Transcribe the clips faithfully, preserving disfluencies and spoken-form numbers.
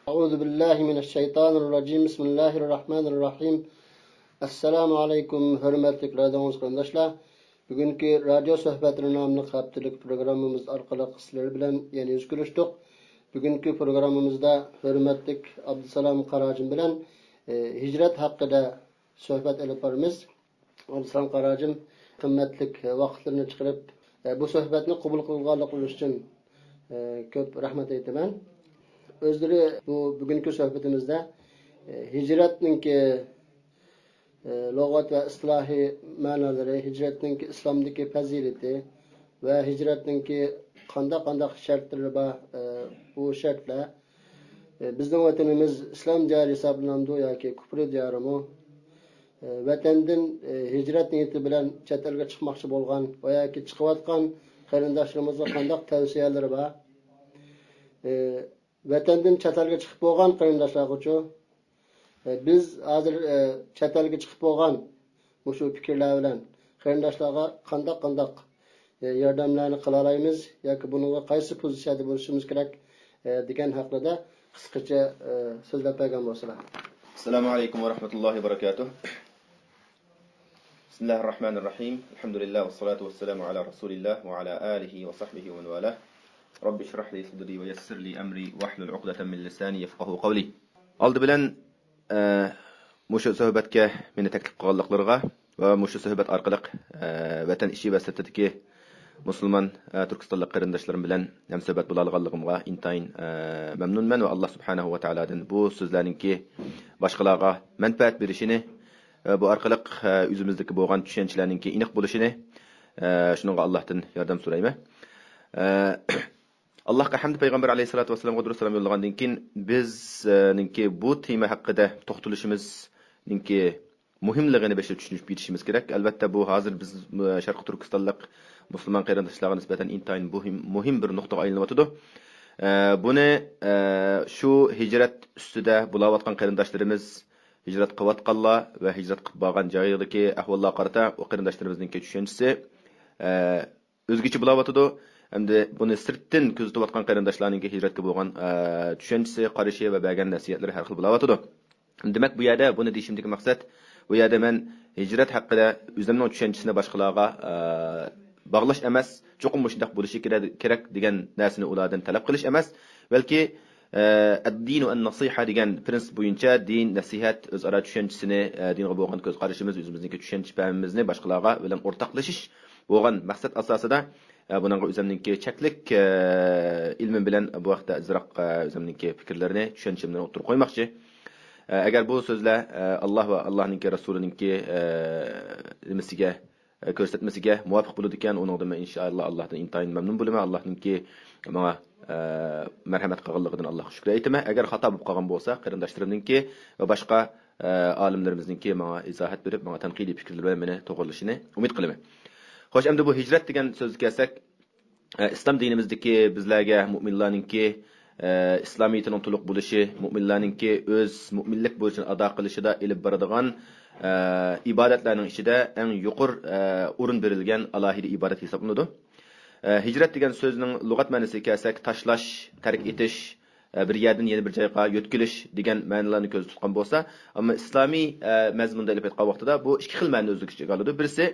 أعوذ بالله من الشيطان الرجيم. بسم الله الرحمن الرحيم. ئەسسالامۇ ئەلەيكۇم، ھۆرمەتلىك رادىيو ئاڭلىغۇچى قېرىنداشلار. بۈگۈنكى رادىيو سۆھبەتلىرى ناملىق ھەپتىلىك پروگراممىمىز ئارقىلىق سىلەر بىلەن يەنە يۈز كۆرۈشتۇق. بۈگۈنكى پروگراممىمىزدا ھۆرمەتلىك ئابدۇسالام قاراجىم بىلەن، ئى، ھىجرەت ھەققىدە سۆھبەت ئېلىپ بارىمىز. ئابدۇسالام قاراجىم قىممەتلىك ۋاقىتلىرىنى چىقىرىپ، ئى، بۇ سۆھبەتنى قوبۇل قىلغانلىقى ئۈچۈن، ئى، كۆپ رەھمەت ئېيتىمەن. ئۆزلىرى بۇ بۈگۈنكى سۆھبىتىمىزدە، ئى، ھىجرەتنىڭكى ئى، لۇغەت ۋە ئىستىلاھىي مەنالىرى، ھىجرەتنىڭكى ئىسلامدىكى پەزىلىتى ۋە ھىجرەتنىڭكى قانداق-قانداق شەرتلىرى بار، ئى، بۇ شەرتلەر، ئى، بىزنىڭ ۋەتىنىمىز ئىسلام دىيارى ھېسابلىنامدۇ ياكى كۇپر دىيارىمۇ؟ ئى، ۋەتەندىن، ئى، ھىجرەت نىيىتى بىلەن چەت ئەلگە چىقماقچى بولغان ۋە ياكى چىقىۋاتقان قېرىنداشلىرىمىزغا قانداق تەۋسىيەلىرى بار؟ ئى، ۋەتەندىن چەت ئەلگە چىقىپ بولغان قېرىنداشلارغىچۇ؟ ئى، بىز ھازىر، ئى، چەت ئەلگە چىقىپ بولغان مۇشۇ پىكىرلەر بىلەن قېرىنداشلارغا قانداق، قانداق، ئى، ياردەملەرنى قىلالايمىز ياكى بۇنىڭغا قايسى پوزىتسىيەدە بولۇشىمىز كېرەك، ئى، دېگەن ھەققىدە قىسقىچە، ئى، سۆزلەپ بەرگەن بولسىلا. السلام عليكم ورحمة الله وبركاته. بسم الله الرحمن الرحيم. الحمد لله والصلاة والسلام على رسول الله وعلى آله وصحبه ومن والاه. رب اشرح لي صدري ويسر لي أمري واحلل عقدة من لساني يفقهوا قولي. ئالدى بىلەن، ئە، مۇشۇ سۆھبەتكە مېنى تەكلىپ قىلغانلىقلىرىغا ۋە مۇشۇ سۆھبەت ئارقىلىق، ئە، ۋەتەن ئىچى ۋە سىرتىدىكى مۇسۇلمان، ئە، تۈركىستانلىق قېرىنداشلىرىم بىلەن ھەمسۆھبەت بولالىغانلىقىمغا ئىنتايىن، ئە، مەمنۇنمەن ۋە ئاللا سۇبھانەھۇ ۋە تائالادىن بۇ سۆزلەرنىڭكى باشقىلارغا مەنپەئەت بېرىشىنى، ئە، بۇ ئارقىلىق، ئە، ئۆزىمىزدىكى بولغان چۈشەنچىلەرنىڭكى ئېنىق بولۇشىنى، ئە، شۇنىڭغا ئاللاھتىن ياردەم سورايمەن. ئە، ئاللاھقا ھەمدە پەيغەمبەر ئەلەيھىسسالاتۇ ۋەسسالامغا دۇرۇت سالام يوللىغاندىن كېيىن، بىزنىڭكى بۇ تېما ھەققىدە توختىلىشىمىزنىڭكى مۇھىملىقىنى بەشتە چۈشىنىپ يېتىشىمىز كېرەك. ئەلۋەتتە، بۇ ھازىر بىز، ئە، شەرقىي تۈركىستانلىق مۇسۇلمان قېرىنداشلارغا نىسبەتەن ئىنتايىن مۇھىم، مۇھىم بىر نۇقتىغا ئايلىنىۋاتىدۇ. ئە، بۇنى، ئە، شۇ ھىجرەت ئۈستىدە بولاۋاتقان قېرىنداشلىرىمىز، ھىجرەت قىلىۋاتقانلار ۋە ھىجرەت قىلىپ بارغان جايىدىكى ئەھۋاللارغا قارىتا ئۇ قېرىنداشلىرىمىزنىڭكى چۈشەنچىسى، ئە، ئۆزگىچە بولاۋاتىدۇ. ئەمدى بۇنى سىرتتىن كۆزىتىۋاتقان قېرىنداشلارنىڭكى ھىجرەتكە بولغان، ئە، چۈشەنچىسى، قارىشى ۋە بەرگەن نەسىھەتلىرى ھەر خىل بولاۋاتىدۇ. دېمەك، بۇ يەردە بۇنى دېيىشىمدىكى مەقسەت، بۇ يەردە مەن ھىجرەت ھەققىدە ئۆزۈمنىڭ چۈشەنچىسىنى باشقىلارغا، ئە، باغلاش ئەمەس، چوقۇم مۇشۇنداق بولۇشى كېرە-، كېرەك دېگەن نەرسىنى ئۇلاردىن تەلەپ قىلىش ئەمەس، بەلكى، ئە، الدين النصيحة دېگەن پرىنسىپ بويىچە دىن، نەسىھەت، ئۆزئارا چۈشەنچىسىنى، ئە، دىنغا بولغان كۆز قارىشىمىز، ئۆزىمىزنىڭكى چۈشەنچە پەھمىمىزنى باشقىلارغا بىلەن ئورتاقلىشىش بولغان مەقسەت ئاساسىدا، ئە، بۇنىڭغا ئۆزۈمنىڭكى چەكلىك، ئە، ئىلمىم بىلەن بۇ ھەقتە ئازراق، ئە، ئۆزۈمنىڭكى پىكىرلىرىنى، چۈشەنچىمنى ئوتتۇرىغا قويماقچى. ئە، ئەگەر بۇ سۆزلەر، ئە، ئاللا ۋە ئاللانىڭكى رەسۇلىنىڭكى، ئە، نېمىسىگە، ئە، كۆرسەتمىسىگە مۇۋاپىق بولىدىكەن، ئۇنىڭدىن مەن ئىنشائاللا ئاللاھتىن ئىنتايىن مەمنۇن بولىمەن. ئاللاھنىڭكى ماڭا، ئە، مەرھەمەت قىلغانلىقىدىن ئاللاھقا شۈكۈر ئېيتىمەن. ئەگەر خاتا بولۇپ قالغان بولسا، قېرىنداشلىرىمنىڭكى ۋە باشقا، ئە، ئالىملىرىمىزنىڭكى ماڭا ئىزاھات بېرىپ، ماڭا تەنقىدىي پىكىرلىرى بىلەن مېنى توغرىلىشىنى ئۈمىد قىلىمەن. خوش، ئەمدى بۇ ھىجرەت دېگەن سۆزگە كەلسەك، ئە، ئىسلام دىنىمىزدىكى بىزلەرگە، مۇئمىنلارنىڭكى، ئە، ئىسلامىيىتىنىڭ تولۇق بولۇشى، مۇئمىنلارنىڭكى ئۆز مۇئمىنلىك بۇرچىنى ئادا قىلىشىدا ئېلىپ بارىدىغان، ئە، ئىبادەتلەرنىڭ ئىچىدە ئەڭ يۇقىرى، ئە، ئورۇن بېرىلگەن ئالاھىدە ئىبادەت ھېسابلىنىدۇ. ئە، ھىجرەت دېگەن سۆزنىڭ لۇغەت مەنىسىگە كەلسەك، تاشلاش، تەرك ئېتىش، ئە، بىر يەردىن يەنە بىر جايغا يۆتكىلىش دېگەن مەنىلەرنى كۆزدە تۇتقان بولسا، ئەمما ئىسلامىي، ئە، مەزمۇندا ئېلىپ ئېيتقان ۋاقتىدا بۇ ئىككى خىل مەنىنى ئۆز ئىچىگە ئالىدۇ. بىرسى،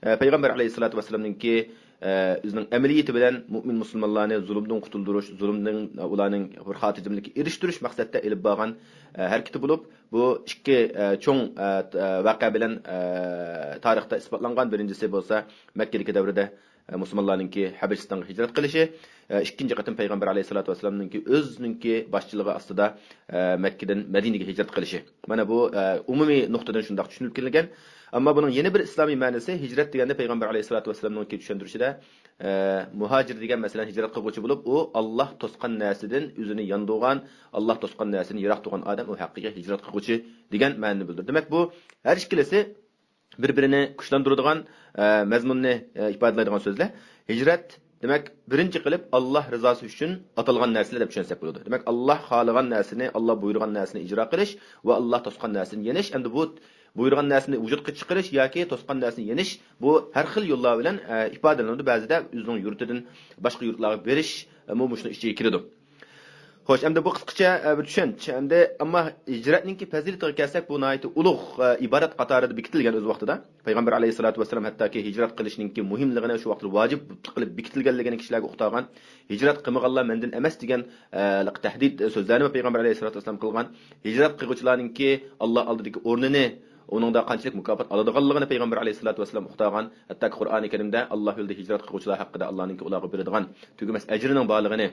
ئە، پەيغەمبەر ئەلەيھىسسالاتۇ ۋەسسالامنىڭكى، ئە، ئۆزىنىڭ ئەمەلىيىتى بىلەن مۇئمىن مۇسۇلمانلارنى زۇلۇمدىن قۇتۇلدۇرۇش، زۇلۇمدىن، ئە، ئۇلارنىڭ بىر خاتىرجەملىككە ئېرىشتۈرۈش مەقسەتتە ئېلىپ بارغان، ئە، ھەرىكىتى بولۇپ، بۇ ئىككى، ئە، چوڭ، ئە، ت-، ئە، ۋەقە بىلەن، ئە، تارىختا ئىسپاتلانغان. بىرىنچىسى بولسا مەككىدىكى دەۋردە ئە، مۇسۇلمانلارنىڭكى ھەبەشىستانغا ھىجرەت قىلىشى، ئە، ئىككىنچى قېتىم پەيغەمبەر ئەلەيھىسسالاتۇ ۋەسسالامنىڭكى ئۆزىنىڭكى باشچىلىقى ئاستىدا، ئە، مەككىدىن مەدىنىگە ھىجرەت قىلىشى. مانا بۇ، ئە، ئومۇمىي نۇقتىدىن شۇنداق چۈشىنىلگەن. ئەمما بۇنىڭ يەنە بىر ئىسلامىي مەنىسى، ھىجرەت دېگەندە پەيغەمبەر ئەلەيھىسسالاتۇ ۋەسسالامنىڭكى چۈشەندۈرۈشىدە، ئە، مۇھاجىر دېگەن مەسىلەن ھىجرەت قىلغۇچى بولۇپ، ئۇ ئاللا توسقان نەرسىدىن ئۆزىنى ياندۇرغان، ئاللا توسقان نەرسىدىن يىراق تۇرغان ئادەم، ئۇ ھەقىقىي ھىجرەت قىلغۇچى دېگەن مەنىنى بىلدۈرىدۇ. دېمەك، بۇ ھەر ئىككىلىسى بىر-بىرىنى كۈچلەندۈرىدىغان، ئە، مەزمۇننى، ئە، ئىپادىلەيدىغان سۆزلەر. ھىجرەت، دېمەك، بىرىنچى قىلىپ ئاللا رىزاسى ئۈچۈن ئاتالغان نەرسىلەر دەپ چۈشەنسەك بولىدۇ. دېمەك، ئاللا خالىغان نەرسىنى، ئاللا بۇيرۇغان نەرسىنى ئىجرا قىلىش ۋە ئاللا توسقان نەرسىنى يېنىش، ئەمدى بۇ بۇيرۇغان نەرسىنى ۋۇجۇدقا چىقىرىش ياكى توسقان نەرسىنى يېنىش، بۇ ھەر خىل يوللار بىلەن، ئە، ئىپادىلىنىدۇ. بەزىدە ئۆزىنىڭ يۇرتىدىن باشقا يۇرتلارغا بېرىش، ئە، مۇ-، مۇشۇنىڭ ئىچىگە كىرىدۇ. خوش، ئەمدى بۇ قىسقىچە، ئە، بىر چۈشەنچە. ئەمدى ئەمما ھىجرەتنىڭكى پەزىلىتىگە كەلسەك، بۇ ناھايىتى ئۇلۇغ، ئە، ئىبادەت قاتارىدا بېكىتىلگەن ئۆز ۋاقتىدا. پەيغەمبەر ئەلەيھىسسالاتۇ ۋەسسالام ھەتتاكى ھىجرەت قىلىشنىڭكى مۇھىملىقىنى، شۇ ۋاقىتتا ۋاجىپ قىلىپ بېكىتىلگەنلىكىنى كىشىلەرگە ئۇقتۇرغان، ھىجرەت قىلمىغانلار مەندىن ئەمەس دېگەن، ئە، تەھدىت سۆزلەرنى پەيغەمبەر ئەلەيھىسسالاتۇ ۋەسسالام قىلغان. ھىجرەت قىلغۇچىلارنىڭكى ئاللا ئالدىدىكى ئورنىنى، ئۇنىڭدا قانچىلىك مۇكاپات ئالىدىغانلىقىنى پەيغەمبەر ئەلەيھىسسالاتۇ ۋەسسالام ئۇقتۇرغان. ھەتتاكى قۇرئانى كەرىمدە ئاللا يولىدا ھىجرەت قىلغۇچىلار ھەققىدە ئاللانىڭكى ئۇلارغا بېرىدىغان تۈگىمەس ئەجرىنىڭ بارلىقىنى،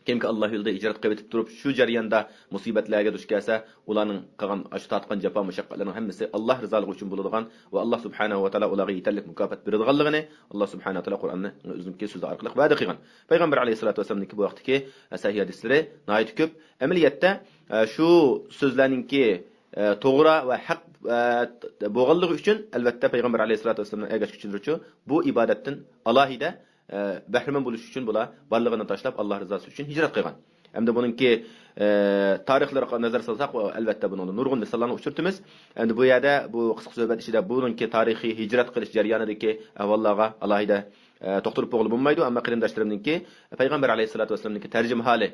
كىمكى ئاللا يولىدا ھىجرەت قىلىۋېتىپ تۇرۇپ، شۇ جەرياندا مۇسىبەتلەرگە دۇچ كەلسە، ئۇلارنىڭ قىلغان ئاشۇ تارتقان جاپا مۇشەققەتلىرىنىڭ ھەممىسى ئاللا رىزالىقى ئۈچۈن بولىدىغان ۋە ئاللا سۇبھانەھۇ ۋە تائالا ئۇلارغا يېتەرلىك مۇكاپات بېرىدىغانلىقىنى ئاللا سۇبھانەھۇ ۋە تائالا قۇرئاننى ئۆزىنىڭكى سۆزى ئارقىلىق ۋەدە قىلغان. پەيغەمبەر ئەلەيھىسسالاتۇ ۋەسسالامنىڭكى بۇ ھەقتىكى سەھىھ ھەدىسلىرى ناھايىتى كۆپ. ئەمەلىيەتتە، شۇ سۆزلەرنىڭكى توغرا ۋە ھەق بولغانلىقى ئۈچۈن، ئەلۋەتتە، پەيغەمبەر ئەلەيھىسسالاتۇ ۋەسسالامنىڭ ئەگەشكۈچىلىرىچۇ بۇ ئىبادەتتىن ئالاھىدە بەھرىمەن بولۇش ئۈچۈن بۇلار بارلىقىنى تاشلاپ، ئاللا رىزاسى ئۈچۈن ھىجرەت قىلغان. ئەمدى بۇنىڭكى، ئە، تارىخلىرىغا نەزەر سالساق، ئەلۋەتتە، بۇنىڭدا نۇرغۇن مىساللارنى ئۇچرىتىمىز. ئەمدى بۇ يەردە، بۇ قىسقا سۆھبەت ئىچىدە بۇنىڭكى تارىخىي ھىجرەت قىلىش جەريانىدىكى ئەھۋاللارغا ئالاھىدە، ئە، توختىلىپ بولغىلى بولمايدۇ. ئەمما قېرىنداشلىرىمنىڭكى، پەيغەمبەر ئەلەيھىسسالاتۇ ۋەسسالامنىڭكى تەرجىمىھالى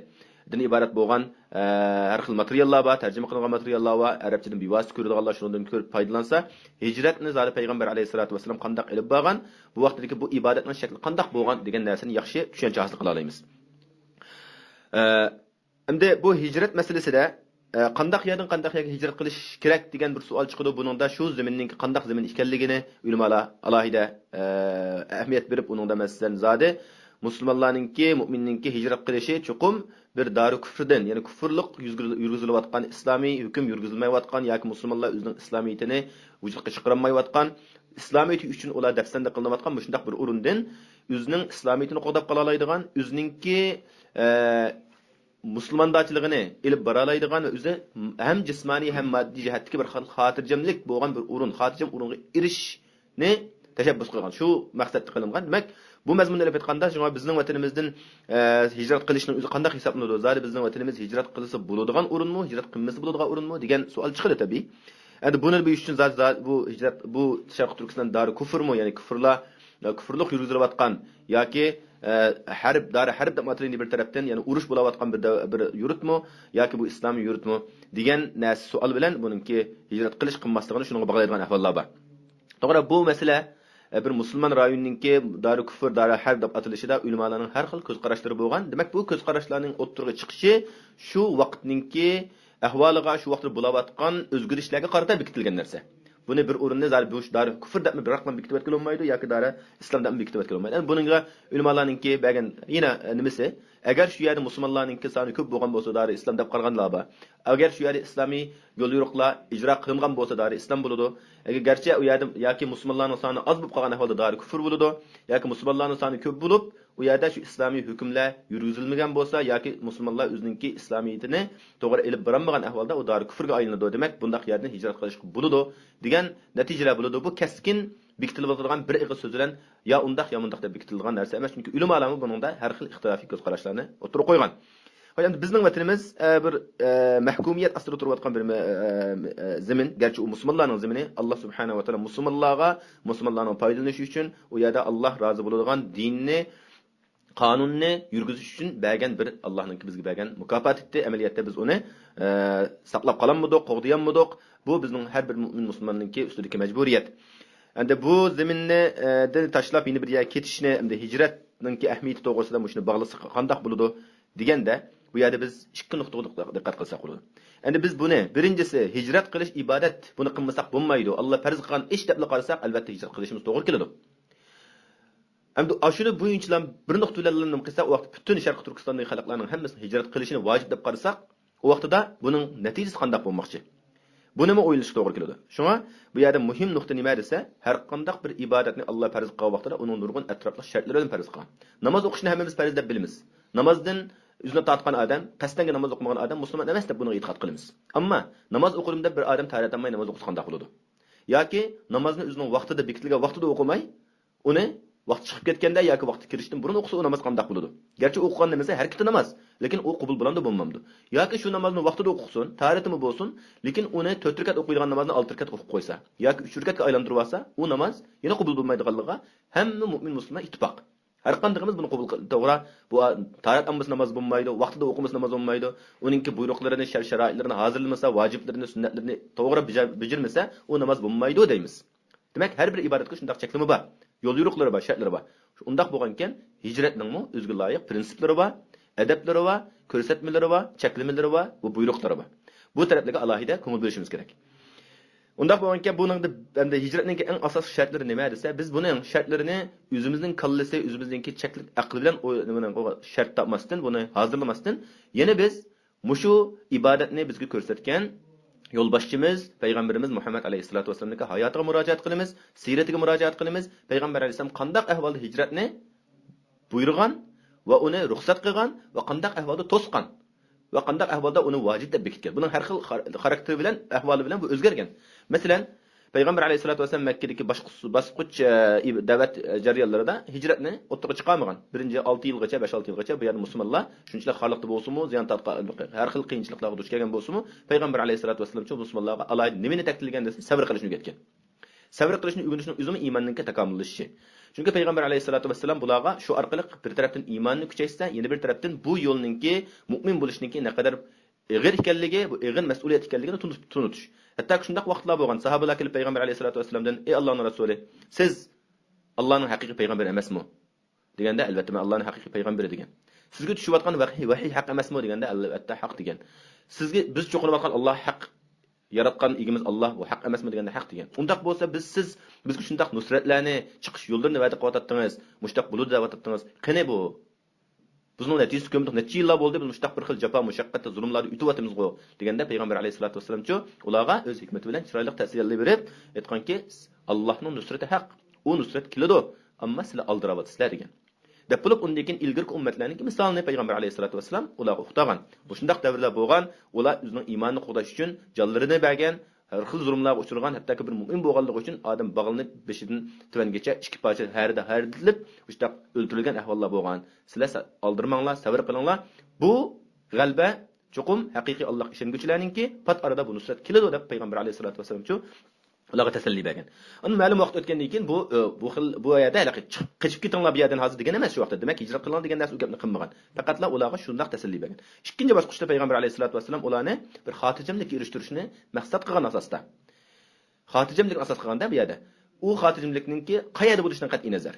دىن ئىبارەت بولغان، ئە، ھەر خىل ماتېرىياللار بار، تەرجىمە قىلىنغان ماتېرىياللار بار، ئەرەبچىدىن بىۋاسىتە كۆرىدىغانلار شۇنىڭدىن كۆرۈپ پايدىلانسا، ھىجرەتنى زادى پەيغەمبەر ئەلەيھىسسالاتۇ ۋەسسالام قانداق ئېلىپ بارغان، بۇ ۋاقىتتىكى بۇ ئىبادەتنىڭ شەكلى قانداق بولغان دېگەن نەرسىنى ياخشى چۈشەنچە ھاسىل قىلالايمىز. ئە، ئەمدى بۇ ھىجرەت مەسىلىسىدە، ئە، قانداق يەردىن قانداق يەرگە ھىجرەت قىلىش كېرەك دېگەن بىر سوئال چىقىدۇ. بۇنىڭدا شۇ زېمىننىڭكى قانداق زېمىن ئىكەنلىكىنى ئۆلىمالار ئالاھىدە، ئە، ئەھمىيەت بېرىپ، ئۇنىڭدا مەسىلەن زادى مۇسۇلمانلارنىڭكى، مۆمىننىڭكى ھىجرەت قىلىشى چوقۇم بىر دارى كۇفردىن، يەنى كۇفرلۇق يۈرگۈزۈ-، يۈرگۈزۈلۈۋاتقان، ئىسلامىي ھۆكۈم يۈرگۈزۈلمەيۋاتقان ياكى مۇسۇلمانلار ئۆزىنىڭ ئىسلامىيىتىنى ۋۇجۇدقا چىقىرالمايۋاتقان، ئىسلامىيىتى ئۈچۈن ئۇلار دەپسەندە قىلىنىۋاتقان مۇشۇنداق بىر ئورۇندىن ئۆزىنىڭ ئىسلامىيىتىنى قوغداپ قالالايدىغان، ئۆزىنىڭكى، ئە، مۇسۇلماندارچىلىقىنى ئېلىپ بارالايدىغان ۋە ئۆزى ھەم جىسمانىي، ھەم ماددىي جەھەتتىكى بىر خىل خاتىرجەملىك بولغان بىر ئورۇن، خاتىرجەم ئورۇنغا ئېرىشىشنى تەشەببۇس قىلغان، شۇ مەقسەتتە قىلىنغان. دېمەك، بۇ مەزمۇننى ئېلىپ ئېيتقاندا، شۇڭا بىزنىڭ ۋەتىنىمىزدىن، ئە، ھىجرەت قىلىشنىڭ ئۆزى قانداق ھېسابلىنىدۇ؟ زادى بىزنىڭ ۋەتىنىمىز ھىجرەت قىلسا بولىدىغان ئورۇنمۇ، ھىجرەت قىلمىسا بولىدىغان ئورۇنمۇ دېگەن سوئال چىقىدۇ، تەبىئىي. ئەمدى بۇنى بىلىش ئۈچۈن زادى، زادى بۇ ھىجرەت، بۇ شەرقىي تۈركىستان دارى كۇفرمۇ، يەنى كۇفرلار، كۇفرلۇق يۈرگۈزۈلۈۋاتقان ياكى، ئە، ھەرب، دارى ھەرب دەپ ئاتىلىدۇ بىر تەرەپتىن، يەنى ئۇرۇش بولۇۋاتقان بىر دەۋ-، بىر يۇرتمۇ ياكى بۇ ئىسلامىي يۇرتمۇ دېگەن نەرسە سوئال بىلەن بۇنىڭكى ھىجرەت قىلىش قىلماسلىقىنى شۇنىڭغا باغلايدىغان ئەھۋاللار بار. توغرا، بۇ مەسىلە، ئە، بىر مۇسۇلمان رايونىنىڭكى دارى كۇفر، دارى ھەرب دەپ ئاتىلىشىدا ئۆلىمالارنىڭ ھەر خىل كۆز قاراشلىرى بولغان. دېمەك، بۇ كۆز قاراشلارنىڭ ئوتتۇرىغا چىقىشى شۇ ۋاقىتنىڭكى ئەھۋالىغا، شۇ ۋاقىتتا بولۇۋاتقان ئۆزگىرىشلەرگە قارىتا بېكىتىلگەن نەرسە. بۇنى بىر ئورۇننى زادى بۇ دارى كۇفر دەپمۇ بىراقلا بېكىتىۋەتكىلى بولمايدۇ ياكى دارى ئىسلام دەپمۇ بېكىتىۋەتكىلى بولمايدۇ. ئەمدى بۇنىڭغا ئۆلىمالارنىڭكى بەرگەن يەنە، ئە، نېمىسى، ئەگەر شۇ يەردە مۇسۇلمانلارنىڭكى سانى كۆپ بولغان بولسا، دارى ئىسلام دەپ قارىغانلار بار. ئەگەر شۇ يەردە ئىسلامىي يوليورۇقلار ئىجرا قىلىنغان بولسا، دارى ئىسلام بولىدۇ. ئەگەر گەرچە ئۇ يەردە ياكى مۇسۇلمانلارنىڭ سانى ئاز بولۇپ قالغان ئەھۋالدا دارى كۇفر بولىدۇ، ياكى مۇسۇلمانلارنىڭ سانى كۆپ بولۇپ، ئۇ يەردە شۇ ئىسلامىي ھۆكۈملەر يۈرگۈزۈلمىگەن بولسا ياكى مۇسۇلمانلار ئۆزىنىڭكى ئىسلامىيىتىنى توغرا ئېلىپ بارالمىغان ئەھۋالدا ئۇ دارى كۇفرغا ئايلىنىدۇ. دېمەك، بۇنداق يەردىن ھىجرەت قىلىشقا بولىدۇ دېگەن نەتىجىلەر بولىدۇ. بۇ كەسكىن بېكىتىلىۋاتىدىغان بىر ئېغىز سۆز بىلەن يا ئۇنداق يا مۇنداق دەپ بېكىتىلىدىغان نەرسە ئەمەس. چۈنكى ئۆلىمالارمۇ بۇنىڭدا ھەر خىل ئىختىلاپىي كۆز قاراشلارنى ئوتتۇرىغا قويغان. ھاي، ئەمدى بىزنىڭ ۋەتىنىمىز، ئە، بىر، ئە، مەھكۇمىيەت ئاستىدا تۇرۇۋاتقان بىر، ئە، ئە، زېمىن. گەرچە ئۇ مۇسۇلمانلارنىڭ زېمىنى، ئاللا سۇبھانەھۇ ۋە تائالا مۇسۇلمانلارغا، مۇسۇلمانلارنىڭ پايدىلىنىشى ئۈچۈن ئۇ يەردە ئاللا رازى بولىدىغان دىننى، قانۇننى يۈرگۈزۈش ئۈچۈن بەرگەن بىر، ئاللانىڭكى بىزگە بەرگەن مۇكاپات ئىدى. ئەمەلىيەتتە بىز ئۇنى، ئە، ساقلاپ قالالمىدۇق، قوغدىيالمىدۇق. بۇ بىزنىڭ ھەر بىر مۆمىن مۇسۇلماننىڭكى ئۈستىدىكى مەجبۇرىيەت. ئەمدى بۇ زېمىننى، ئە، دىن تاشلاپ يەنە بىر يەرگە كېتىشنى، ئەمدى ھىجرەتنىڭكى ئەھمىيىتى توغرىسىدا مۇشۇنى باغلىساق قانداق بولىدۇ دېگەندە، بۇ يەردە بىز ئىككى نۇقتىغا دىققەت قىلساق بولىدۇ. ئەمدى بىز بۇنى، بىرىنچىسى، ھىجرەت قىلىش ئىبادەت، بۇنى قىلمىساق بولمايدۇ، ئاللا پەرز قىلغان ئىش دەپلا قارىساق، ئەلۋەتتە ھىجرەت قىلىشىمىز توغرا كېلىدۇ. ئەمدى ئاشۇنى بويىچىلا بىر نۇقتا بىلەن نېمە قىلساق، ئۇ ۋاقىتتا پۈتۈن شەرقىي تۈركىستاندىكى خەلقلەرنىڭ ھەممىسىنىڭ ھىجرەت قىلىشىنى ۋاجىپ دەپ قارىساق، ئۇ ۋاقتىدا بۇنىڭ نەتىجىسى قانداق بولماقچى؟ بۇنىمۇ ئويلىنىشقا توغرا كېلىدۇ. شۇڭا بۇ يەردە مۇھىم نۇقتا نېمە دېسە، ھەر قانداق بىر ئىبادەتنى ئاللا پەرز قىلغان ۋاقتىدا ئۇنىڭ نۇرغۇن ئەتراپلىق شەرتلىرى بىلەن پەرز قىلغان. ناماز ئوقۇشنى ھەممىمىز پەرز دەپ بىلىمىز. نامازدىن ئۆزىنى تارتقان ئادەم، قەستەنگە ناماز ئوقۇمىغان ئادەم مۇسۇلمان ئەمەس دەپ بۇنىڭغا ئېتىقاد قىلىمىز. ئەمما ناماز ئوقۇدۇم دەپ بىر ئادەم تارەت ئالماي ناماز ئوقۇسا قانداق بولىدۇ؟ ياكى نامازنى ئۆزىنىڭ ۋاقتىدا، بېكىتىلگەن ۋاقتىدا ئوقۇماي، ئۇنى ۋاقتى چىقىپ كەتكەندە ياكى ۋاقتى كىرىشتىن بۇرۇن ئوقۇسا، ئۇ ناماز قانداق بولىدۇ؟ گەرچە ئوقۇغان نېمىسى ھەرىكىتى ناماز، لېكىن ئۇ قوبۇل بولامدۇ، بولمامدۇ؟ ياكى شۇ نامازنى ۋاقتىدا ئوقۇسۇن، تارىتىمۇ بولسۇن، لېكىن ئۇنى تۆت رەكەت ئوقۇيدىغان نامازنى ئالتە رەكەت ئوقۇپ قويسا ياكى ئۈچ رەكەتكە ئايلاندۇرۇۋالسا، ئۇ ناماز يەنە قوبۇل بولمايدىغانلىقىغا ھەممە مۆمىن مۇسۇلمان ئىتتىپاق. ھەر قاندىقىمىز بۇنى قوبۇل قىل-، توغرا، بۇ تارەت ئالمىسا ناماز بولمايدۇ، ۋاقتىدا ئوقۇمىسا ناماز بولمايدۇ، ئۇنىڭكى بۇيرۇقلىرىنى، شەرت-شارائىتلىرىنى ھازىرلىمىسا، ۋاجىپلىرىنى، سۈننەتلىرىنى توغرا بېجە-، بېجىرمىسە، ئۇ ناماز بولمايدۇ دەيمىز. دېمەك، ھەر بىر ئىبادەتكە شۇنداق چەكلىمە بار، يول يورۇقلىرى بار، شەرتلىرى بار. ئۇنداق بولغانىكەن، ھىجرەتنىڭمۇ ئۆزىگە لايىق پىرىنسىپلىرى بار، ئەدەپلىرى بار، كۆرسەتمىلىرى بار، چەكلىمىلىرى بار، بۇ بۇيرۇقلىرى بار. بۇ تەرەپلەرگە ئالاھىدە كۆڭۈل بۆلۈشىمىز كېرەك. ئۇنداق بولغانكەن، بۇنىڭدا ئەمدى ھىجرەتنىڭكى ئەڭ ئاساسلىق شەرتلىرى نېمە دېسە، بىز بۇنىڭ شەرتلىرىنى ئۆزىمىزنىڭ كاللىسى، ئۆزىمىزنىڭكى چەكلىك ئەقىل بىلەن ئۇ نېمىنىڭ شەرت تاپماستىن، بۇنى ھازىرلىماستىن، يەنە بىز مۇشۇ ئىبادەتنى بىزگە كۆرسەتكەن يولباشچىمىز پەيغەمبىرىمىز مۇھەممەد ئەلەيھىسسالاتۇ ۋەسسالامنىڭكى ھاياتىغا مۇراجىئەت قىلىمىز، سىيرىتىگە مۇراجىئەت قىلىمىز. پەيغەمبەر ئەلەيھىسسالام قانداق ئەھۋالدا ھىجرەتنى بۇيرۇغان ۋە ئۇنى رۇخسەت قىلغان ۋە قانداق ئەھۋالدا توسقان ۋە قانداق ئەھۋالدا ئۇنى ۋاجىپ دەپ بېكىتكەن. بۇنىڭ ھەر خىل خار-، خاراكتېرى بىلەن، ئەھۋالى بىلەن بۇ ئۆزگەرگەن. مەسىلەن، پەيغەمبەر ئەلەيھىسسالاتۇ ۋەسسالام مەككىدىكى باشقۇ-، باسقۇچ، ئە، ئىب-، دەۋەت، ئە، جەريانلىرىدا ھىجرەتنى ئوتتۇرىغا چىقارمىغان. بىرىنچى ئالتە يىلغىچە، بەش-ئالتە يىلغىچە بۇ يەردە مۇسۇلمانلار شۇنچىلىك خارلىقتا بولسىمۇ، زىيان تارتقان، ھەر خىل قىيىنچىلىقلارغا دۇچ كەلگەن بولسىمۇ، پەيغەمبەر ئەلەيھىسسالاتۇ ۋەسسالامچۇ مۇسۇلمانلارغا ئالاھىدە نېمىنى تەكىتلىگەن دېسە، سەۋر قىلىشنى ئۆگەتكەن. سەۋر قىلىشنى ئۆگىنىشنىڭ ئۆزىمۇ ئىماننىڭكى تاكامۇللىشىشى. چۈنكى پەيغەمبەر ئەلەيھىسسالاتۇ ۋەسسالام بۇلارغا شۇ ئارقىلىق بىر تەرەپتىن ئىماننى كۈچەيتسە، يەنە بىر تەرەپتىن بۇ يولنىڭكى، مۇئمىن بولۇشنىڭكى نەقەدەر ئېغىر ئىكەنلىكى، بۇ ئېغىر مەسئۇلىيەت ئىكەنلىكىنى تونۇت-، تونۇتۇش. ھەتتاكى شۇنداق ۋاقىتلار بولغان، ساھابىلەر كېلىپ پەيغەمبەر ئەلەيھىسسالاتۇ ۋەسسالامدىن، «ئەي ئاللانىڭ رەسۇلى، سىز ئاللانىڭ ھەقىقىي پەيغەمبىرى ئەمەسمۇ؟» دېگەندە، «ئەلۋەتتە، مەن ئاللانىڭ ھەقىقىي پەيغەمبىرى» دېگەن. «سىزگە چۈشۈۋاتقان ۋەھىي، ۋەھىي ھەق ئەمەسمۇ؟» دېگەندە، «ئەلۋەتتە، ھەق» دېگەن. «سىزگە، بىز چوقۇنۇۋاتقان ئاللا ھەق، ياراتقان ئىگىمىز ئاللا، بۇ ھەق ئەمەسمۇ؟» دېگەندە، «ھەق» دېگەن. «ئۇنداق بولسا، بىز، سىز بىزگە شۇنداق نۇسرەتلەرنى، چىقىش يوللىرىنى ۋەدە قىلىۋاتاتتىڭىز، مۇشۇنداق بولىدۇ دەۋاتاتتىڭىز. قېنى بۇ؟ بىزنىڭ نەتىجىسى كۆرمىدۇق، نەچچە يىللار بولدى، بىز مۇشۇنداق بىر خىل جاپا، مۇشەققەتتە، زۇلۇملاردا ئۆتۈۋاتىمىزغۇ» دېگەندە، پەيغەمبەر ئەلەيھىسسالاتۇ ۋەسسالامچۇ ئۇلارغا ئۆز ھېكمىتى بىلەن چىرايلىق تەسەللى بېرىپ ئېيتقانكى، «ئاللاھنىڭ نۇسرىتى ھەق، ئۇ نۇسرەت كېلىدۇ، ئەمما سىلەر ئالدىراۋاتىسىلەر» دېگەن. دەپ بولۇپ، ئۇندىن كېيىن ئىلگىرىكى ئۈممەتلەرنىڭكى مىسالىنى پەيغەمبەر ئەلەيھىسسالاتۇ ۋەسسالام ئۇلارغا ئۇقتۇرغان. مۇشۇنداق دەۋرلەر بولغان، ئۇلار ئۆزىنىڭ ئىمانىنى قوغداش ئۈچۈن جانلىرىنى بەرگەن، ھەر خىل زۇلۇملارغا ئۇچرىغان، ھەتتاكى بىر مۇئمىن بولغانلىقى ئۈچۈن ئادەم باغلىنىپ، بېشىدىن تۆۋەنگىچە ئىككى پارچە ھەردە-، ھەردىلىپ، مۇشۇنداق ئۆلتۈرۈلگەن ئەھۋاللار بولغان. سىلەر سا-، ئالدىرىماڭلار، سەۋر قىلىڭلار. بۇ غەلىبە چوقۇم ھەقىقىي ئاللاھقا ئىشەنگۈچىلەرنىڭكى پات ئارىدا بۇ نۇسرەت كېلىدۇ، دەپ پەيغەمبەر ئەلەيھىسسالاتۇ ۋەسسالامچۇ ئۇلارغا تەسەللى بەرگەن. ئۇندىن مەلۇم ۋاقىت ئۆتكەندىن كېيىن بۇ، ئى، بۇ خىل، بۇ يەردە ھېلىقى چىق-، قېچىپ كېتىڭلار بۇ يەردىن ھازىر دېگەن ئەمەس شۇ ۋاقىتتا. دېمەك، ھىجرەت قىلىڭ دېگەن نەرسە، ئۇ گەپنى قىلمىغان. پەقەتلا ئۇلارغا شۇنداق تەسەللى بەرگەن. ئىككىنچى باسقۇچتا پەيغەمبەر ئەلەيھىسسالاتۇ ۋەسسالام ئۇلارنى بىر خاتىرجەملىككە ئېرىشتۈرۈشنى مەقسەت قىلغان ئاساستا. خاتىرجەملىكنى ئاساس قىلغاندا بۇ يەردە. ئۇ خاتىرجەملىكنىڭكى قەيەردە بولۇشىدىن قەتئىينەزەر.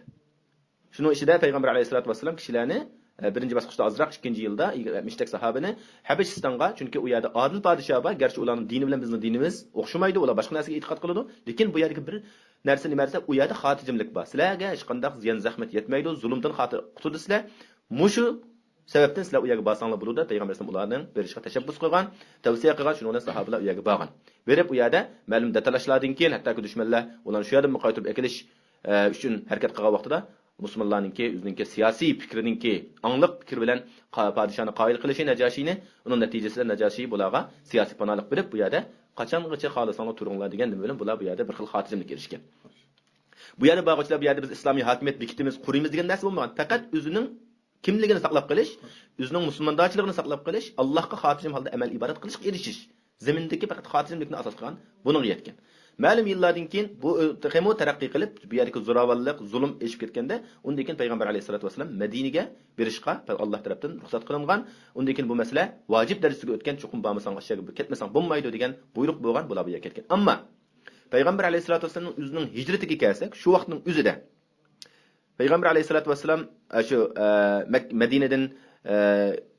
شۇنىڭ ئىچىدە پەيغەمبەر ئەلەيھىسسالاتۇ ۋەسسالام كىشىلەرنى، ئە، بىرىنچى باسقۇچتا ئازراق، ئىككىنچى يىلدا يىگىرمە تەك ساھابىنى ھەبىشىستانغا، چۈنكى ئۇ يەردە ئادىل پادىشاھ بار، گەرچە ئۇلارنىڭ دىنى بىلەن بىزنىڭ دىنىمىز ئوخشىمايدۇ، ئۇلار باشقا نەرسىگە ئېتىقاد قىلىدۇ، لېكىن بۇ يەردىكى بىر نەرسە نېمە دېسە، ئۇ يەردە خاتىرجەملىك بار، سىلەرگە ھېچقانداق زىيان زەخمەت يەتمەيدۇ، زۇلۇمدىن خاتىر-، قۇتۇلىسىلەر، مۇشۇ سەۋەبتىن سىلەر ئۇ يەرگە بارساڭلار بولىدۇ، دەپ پەيغەمبەر ئەلەيھىسسالام ئۇلارنىڭ بېرىشىغا تەشەببۇس قىلغان، تەۋسىيە قىلغان، شۇنىڭ بىلەن ساھابىلەر ئۇ يەرگە بارغان. بېرىپ ئۇ يەردە مەلۇم دەتالاشلاردىن كېيىن، ھەتتاكى دۈشمەنلەر ئۇلارنى شۇ يەردىن قايتۇرۇپ ئەكېلىش، ئە، ئۈچۈن ھەرىكەت قىلغان ۋاقتىدا، مۇسۇلمانلارنىڭكى ئۆزىنىڭكى سىياسىي پىكرىنىڭكى، ئاڭلىق پىكرى بىلەن قا-، پادىشاھنى قايىل قىلىشى نەجاشىينى، ئۇنىڭ نەتىجىسىدە نەجاشىي بۇلارغا سىياسىي پاناھلىق بېرىپ، بۇ يەردە قاچانغىچە خالىساڭلار تۇرۇڭلار دېگەن نېمە بىلەن بۇلار بۇ يەردە بىر خىل خاتىرجەملىككە ئېرىشكەن. بۇ يەردە بارغۇچىلار بۇ يەردە بىز ئىسلامىي ھاكىمىيەت بېكىتىمىز، قۇرىمىز دېگەن نەرسە بولمىغان. پەقەت ئۆزىنىڭ كىملىكىنى ساقلاپ قېلىش، ئۆزىنىڭ مۇسۇلماندارچىلىقىنى ساقلاپ قېلىش، ئاللاھقا خاتىرجەم ھالدا ئەمەل ئىبادەت قىلىشقا ئېرىشىش. زېمىندىكى پەقەت خاتىرجەملىكنى ئاساس قىلغان بۇنىڭغا يەتكەن. مەلۇم يىللاردىن كېيىن بۇ تېخىمۇ تەرەققىي قىلىپ، بۇ يەردىكى زوراۋانلىق، زۇلۇم ئېشىپ كەتكەندە، ئۇندىن كېيىن پەيغەمبەر ئەلەيھىسسالاتۇ ۋەسسالام مەدىنىگە بېرىشقا ئاللاھ تەرەپتىن رۇخسەت قىلىنغان. ئۇندىن كېيىن بۇ مەسىلە ۋاجىپ دەرىجىسىگە ئۆتكەن، چوقۇم بارمىساڭ، ئاشۇ يەرگە كەتمىسەڭ بولمايدۇ دېگەن بۇيرۇق بولغان، بۇلار بۇ يەرگە كەتكەن. ئەمما پەيغەمبەر ئەلەيھىسسالاتۇ ۋەسسالامنىڭ ئۆزىنىڭ ھىجرىتىگە كەلسەك، شۇ ۋاقىتنىڭ ئۆزىدە پەيغەمبەر ئەلەيھىسسالاتۇ ۋەسسالام، ئە، شۇ، ئە، مەك-، مەدىنىدىن، ئە،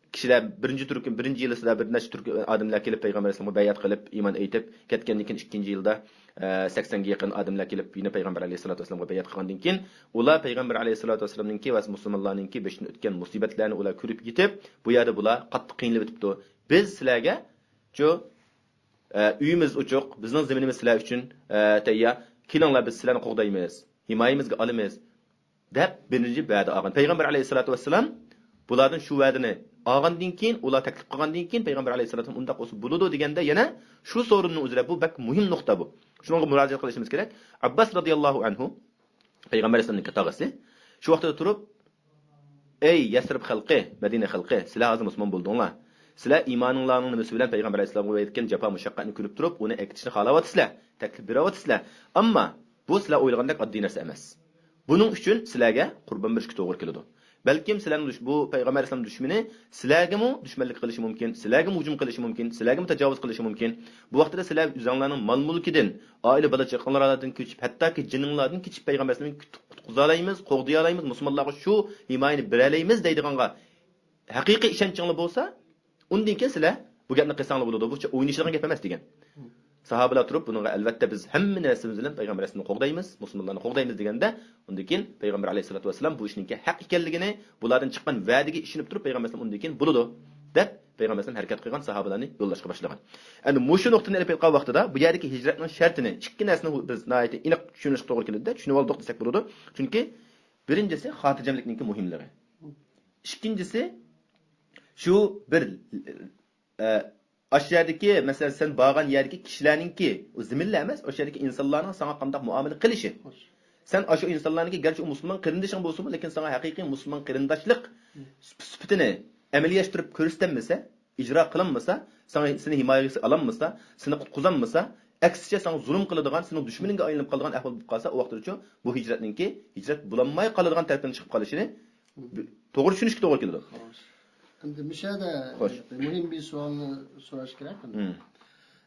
كىشىلەر بىرىنچى تۈركۈم، بىرىنچى يىلىسىدا بىر نەچچە تۈرك ئادەملەر كېلىپ پەيغەمبەر ئەلەيھىسسالامغا بەيئەت قىلىپ، ئىمان ئېيتىپ كەتكەندىن كېيىن، ئىككىنچى يىلدا، ئە، سەكسەنگە يېقىن ئادەملەر كېلىپ يەنە پەيغەمبەر ئەلەيھىسسالاتۇ ۋەسسالامغا بەيئەت قىلغاندىن كېيىن، ئۇلار پەيغەمبەر ئەلەيھىسسالاتۇ ۋەسسالامنىڭكى ۋە مۇسۇلمانلارنىڭكى بېشىدىن ئۆتكەن مۇسىبەتلەرنى ئۇلار كۆرۈپ يېتىپ، بۇ يەردە بۇلار قاتتىق قىينىلىۋېتىپتۇ. بىز سىلەرگە شۇ ئە، ئۆيىمىز ئوچۇق، بىزنىڭ زېمىنىمىز سىلەر ئۈچۈن، ئە، تەييار. كېلىڭلار، بىز سىلەرنى قوغدايمىز، ھىمايىمىزگە ئالىمىز، دەپ بىرىنچى ۋەدە ئالغان. پەيغەمبەر ئەلەيھىسسالاتۇ ۋەسسالام بۇلاردىن شۇ ۋەدىنى ئالغاندىن كېيىن، ئۇلار تەكلىپ قىلغاندىن كېيىن، پەيغەمبەر ئەلەيھىسسالاتۇ ۋەسسالام ئۇنداق بولسا بولىدۇ دېگەندە، يەنە شۇ سورۇننىڭ ئۆزىدە، بۇ بەك مۇھىم نۇقتا بۇ. شۇنىڭغا مۇراجىئەت قىلىشىمىز كېرەك. ئابباس رازىياللاھۇ ئەنھۇ پەيغەمبەر ئەلەيھىسسالامنىڭكى تاغىسى. شۇ ۋاقىتتا تۇرۇپ، «ئەي يەسرىب خەلقى، مەدىنە خەلقى، سىلەر ھازىر مۇسۇلمان بولدۇڭلار. سىلەر ئىمانىڭلارنىڭ نېمىسى بىلەن پەيغەمبەر ئەلەيھىسسالامغا يەتكەن جاپا مۇشەققەتنى كۆرۈپ تۇرۇپ، ئۇنى ئەكېتىشنى خالاۋاتىسىلەر، تەكلىپ بېرىۋاتىسىلەر. ئەمما بۇ سىلەر ئويلىغاندەك ئاددىي نەرسە ئەمەس. بۇنىڭ ئۈچۈن سىلەرگە قۇربان بېرىشكە توغرا كېلىدۇ. بەلكىم سىلەرنىڭ دۈش-، بۇ پەيغەمبەر ئەلەيھىسسالام دۈشمىنى سىلەرگىمۇ دۈشمەنلىك قىلىشى مۇمكىن، سىلەرگىمۇ ھۇجۇم قىلىشى مۇمكىن، سىلەرگىمۇ تاجاۋۇز قىلىشى مۇمكىن. بۇ ۋاقىتتا سىلەر ئۆزۈڭلارنىڭ مال-مۇلكىدىن، ئائىلە بالا-چاقىلىرىڭلاردىن كېچىپ، ھەتتاكى جېنىڭلاردىن كېچىپ پەيغەمبەر ئەلەيھىسسالامنى قۇتقۇزالايمىز، قوغدىيالايمىز، مۇسۇلمانلارغا شۇ ھىمايىنى بېرەلەيمىز دەيدىغانغا ھەقىقىي ئىشەنچىڭلار بولسا، ئۇندىن كېيىن سىلەر بۇ گەپنى قىلساڭلار بولىدۇ، بۇ ئوينىشىدىغان گەپ ئەمەس دېگەن. ساھابىلار تۇرۇپ بۇنىڭغا، ئەلۋەتتە، بىز ھەممە نەرسىمىز بىلەن پەيغەمبەر ئەلەيھىسسالامنى قوغدايمىز، مۇسۇلمانلارنى قوغدايمىز دېگەندە، ئۇندىن كېيىن پەيغەمبەر ئەلەيھىسسالاتۇ ۋەسسالام بۇ ئىشنىڭكى ھەق ئىكەنلىكىنى، بۇلاردىن چىققان ۋەدىگە ئىشىنىپ تۇرۇپ، پەيغەمبەر ئەلەيھىسسالام ئۇندىن كېيىن بولىدۇ دەپ، پەيغەمبەر ئەلەيھىسسالام ھەرىكەت قىلغان، ساھابىلارنى يوللاشقا باشلىغان. ئەمدى مۇشۇ نۇقتىنى ئېلىپ ئېيتقان ۋاقتىدا، بۇ يەردىكى ھىجرەتنىڭ شەرتىنى، ئىككى نەرسىنى بىز ناھايىتى ئېنىق چۈشىنىشكە توغرا كېلىدۇ، چۈشىنىۋالدۇق دېسەك بولىدۇ. چۈنكى بىرىنچىسى، خاتىرجەملىكنىڭكى مۇھىملىقى. ئىككىنچىسى، شۇ بىر، ئە، ئاشۇ يەردىكى، مەسىلەن، سەن بارغان يەردىكى كىشىلەرنىڭكى، ئۇ زېمىنلار ئەمەس، ئاشۇ يەردىكى ئىنسانلارنىڭ ساڭا قانداق مۇئامىلە قىلىشى. سەن ئاشۇ ئىنسانلارنىڭكى، گەرچە ئۇ مۇسۇلمان قېرىندىشىڭ بولسىمۇ، لېكىن ساڭا ھەقىقىي مۇسۇلمان قېرىنداشلىق سۈپىتىنى ئەمەلىيلەشتۈرۈپ كۆرسىتەلمىسە، ئىجرا قىلالمىسا، ساڭا، سېنى ھىمايىگە ئالالمىسا، سېنى قۇتقۇزالمىسا، ئەكسىچە ساڭا زۇلۇم قىلىدىغان، سېنىڭ دۈشمىنىڭگە ئايلىنىپ قالىدىغان ئەھۋال بولۇپ قالسا، ئۇ ۋاقىتتىچۇ بۇ ھىجرەتنىڭكى ھىجرەت بولالماي قالىدىغان تەرىپىدىن چىقىپ قالىشىنى بى-، توغرا چۈشىنىشكە توغرا كېلىدۇ. خوش. ئەمدى مۇشۇ يەردە خوش. مۇھىم بىر سوئالنى سوراش كېرەك. مم.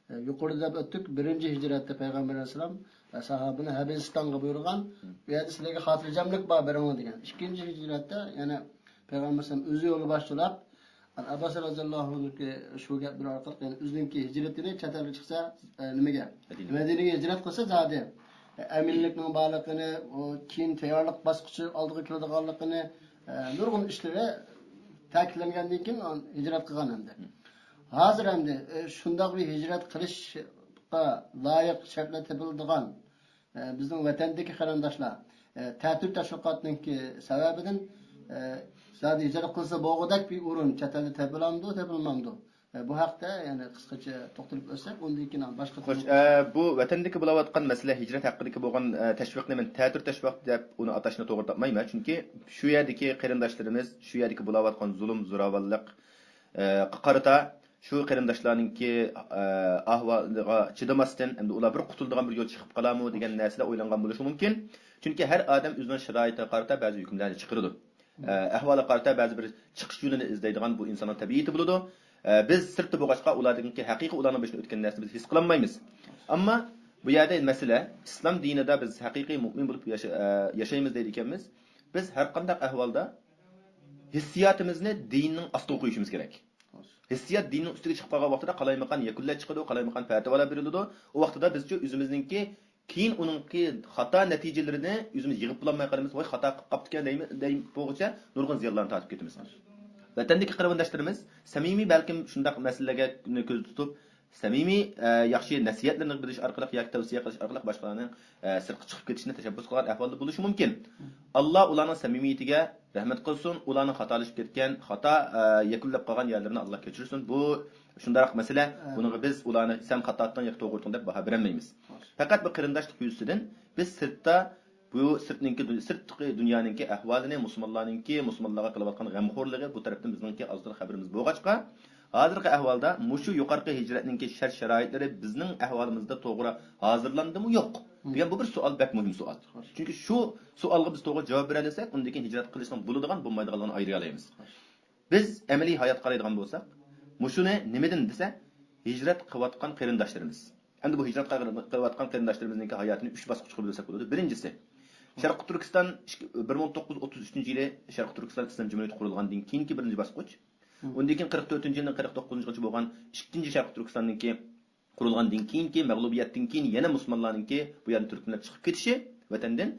ئە، يۇقىرىدا دەپ ئۆتتۇق، بىرىنچى ھىجرەتتە پەيغەمبەر ئەلەيھىسسالام، ئە، ساھابىنى ھەبىسىستانغا بۇيرۇغان. مم. بۇ يەردە سىلەرگە خاتىرجەملىك بار، بېرىڭلار دېگەن. ئىككىنچى ھىجرەتتە يەنە پەيغەمبەر ئەلەيھىسسالام ئۆزى يولباشچىلاپ، ئەبباس رەزىياللاھۇ ئەنھۇگە شۇ گەپ بېرىش ئارقىلىق، يەنى ئۆزىنىڭكى ھىجرىتىنى، چەت ئەلگە چىقسا، ئە، نېمىگە؟ مەدىنە. مەدىنىگە ھىجرەت قىلسا زادى، ئە، ئەمىنلىكنىڭ بارلىقىنى، ئۇ كېيىن تەييارلىق باسقۇچى ئالدىغا كېلىدىغانلىقىنى، ئە، نۇرغۇن ئىشلىرى تەكىتلەنگەندىن كېيىن ھىجرەت قىلغان ئەمدى. ھازىر ئەمدى، ئە، شۇنداق بىر ھىجرەت قىلىشقا لايىق شەرتلەر تېپىلىدىغان، ئە، بىزنىڭ ۋەتەندىكى قېرىنداشلار، ئە، تەتۈر تەشۋىقاتنىڭكى سەۋەبىدىن، ئە، زادى ھىجرەت قىلسا بولغۇدەك بىر ئورۇن چەت ئەلدە تېپىلامدۇ، تېپىلمامدۇ؟ ئە، بۇ ھەقتە يەنە قىسقىچە توختىلىپ ئۆتسەك، ئۇندىن كېيىن باشقا ئە، بۇ ۋەتەندىكى بولاۋاتقان مەسىلە ھىجرەت ھەققىدىكى بولغان، ئە، تەشۋىقنى مەن تەتۈر تەشۋىق دەپ ئۇنى ئاتاشنى توغرا تاپمايمەن. چۈنكى شۇ يەردىكى قېرىنداشلىرىمىز، شۇ يەردىكى بولاۋاتقان زۇلۇم، زوراۋانلىق، ئە، قارىتا شۇ قېرىنداشلارنىڭكى، ئە، ئەھۋالىغا چىدىماستىن، ئەمدى ئۇلار بىر قۇتۇلىدىغان بىر يول چىقىپ قالارمۇ دېگەن نەرسىلەر ئويلانغان بولۇشى مۇمكىن. چۈنكى ھەر ئادەم ئۆزىنىڭ شارائىتىغا قارىتا بەزى ھۆكۈملەرنى چىقىرىدۇ. ئە، ئەھۋالىغا قارىتا بەزى بىر چىقىش يولىنى ئىزدەيدىغان بۇ ئىنساننىڭ تەبىئىتى بولىدۇ. ئە، بىز سىرتتا بولغاچقا، ئۇلاردىكى ھەقىقىي ئۇلارنىڭ بېشىدىن ئۆتكەن نەرسىنى بىز ھېس قىلالمايمىز. ئەمما بۇ يەردە مەسىلە، ئىسلام دىنىدا بىز ھەقىقىي مۇئمىن بولۇپ ياشا-، ئە، ياشايمىز دەيدىكەنمىز. بىز ھەر قانداق ئەھۋالدا ھېسسىياتىمىزنى دىننىڭ ئاستىغا قويۇشىمىز كېرەك. ھېسسىيات دىننىڭ ئۈستىگە چىقىپ قالغان ۋاقتىدا قالايمىقان يەكۈنلەر چىقىدۇ، قالايمىقان پەتىۋالار بېرىلىدۇ. ئۇ ۋاقتىدا بىزچۇ ئۆزىمىزنىڭكى كېيىن ئۇنىڭكى خاتا نەتىجىلىرىنى ئۆزىمىز يىغىپ بولالماي قالىمىز. ۋاي، خاتا قىلىپ قاپتىكەن دەيمىز، دەي بولغۇچە نۇرغۇن زىيانلارنى تارتىپ كېتىمىز. ۋەتەندىكى قېرىنداشلىرىمىز سەمىمىي، بەلكىم شۇنداق مەسىلىلەرگە كۆز تۇتۇپ، سەمىمىي، ئە، ياخشى نەسىھەتلىرىنى بېرىش ئارقىلىق ياكى تەۋسىيە قىلىش ئارقىلىق باشقىلارنىڭ، ئە، سىرتقا چىقىپ كېتىشىنى تەشەببۇس قىلغان ئەھۋالدا بولۇشى مۇمكىن. ئاللا ئۇلارنىڭ سەمىمىيىتىگە رەھمەت قىلسۇن، ئۇلارنىڭ خاتالىشىپ كەتكەن، خاتا، ئە، يەكۈنلەپ قالغان يەرلىرىنى ئاللا كەچۈرسۇن. بۇ شۇنداق مەسىلە، ئامىن. بۇنىڭغا بىز ئۇلارنى سەن خاتا ئەتتىڭ ياكى توغرا ئەتتىڭ دەپ باھا بېرەلمەيمىز. خوش. پەقەت بۇ قېرىنداشلىق يۈزىسىدىن بىز سىرتتا، بۇ سىرتنىڭكى، سىرتقى دۇنيانىڭكى ئەھۋالىنى، مۇسۇلمانلارنىڭكى، مۇسۇلمانلارغا قىلىۋاتقان غەمخورلۇقى، بۇ تەرەپتىن بىزنىڭكى ئاز تولا خەۋىرىمىز بولغاچقا، ھازىرقى ئەھۋالدا مۇشۇ يۇقىرىقى ھىجرەتنىڭكى شەرت-شارائىتلىرى بىزنىڭ ئەھۋالىمىزدا توغرا ھازىرلاندىمۇ يوق؟ مم. دېگەن بۇ بىر سوئال، بەك مۇھىم سوئال. خوش. چۈنكى شۇ سوئالغا بىز توغرا جاۋاب بېرەلىسەك، ئۇندىن كېيىن ھىجرەت قىلىشنىڭ بولىدىغان، بولمايدىغانلىقىنى ئايرىيالايمىز. خوش. بىز ئەمەلىي ھاياتقا قارايدىغان بولساق، مۇشۇنى نېمىدىن دېسە، ھىجرەت قىلىۋاتقان قېرىنداشلىرىمىز. ئەمدى بۇ ھىجرەت قىلىۋاتقان قېرىنداشلىرىمىزنىڭكى ھاياتىنى ئۈچ باسقۇچقا بۆلسەك بولىدۇ. بىرىنچىسى، شەرقىي تۈركىستان ئىككى، بىر مىڭ توققۇز يۈز ئوتتۇز ئۈچىنچى يىلى شەرقىي تۈركىستان ئىسلام جۇمھۇرىيىتى قۇرۇلغاندىن كېيىنكى بىرىنچى باسقۇچ. مم. ئۇندىن كېيىن قىرىق تۆتىنچى يىلدىن قىرىق توققۇزىنچى يىلغىچە بولغان ئىككىنچى شەرقىي تۈركىستاننىڭكى قۇرۇلغاندىن كېيىنكى مەغلۇبىيەتتىن كېيىن يەنە مۇسۇلمانلارنىڭكى بۇ يەردىن تۈركمەنلەپ چىقىپ كېتىشى ۋەتەندىن،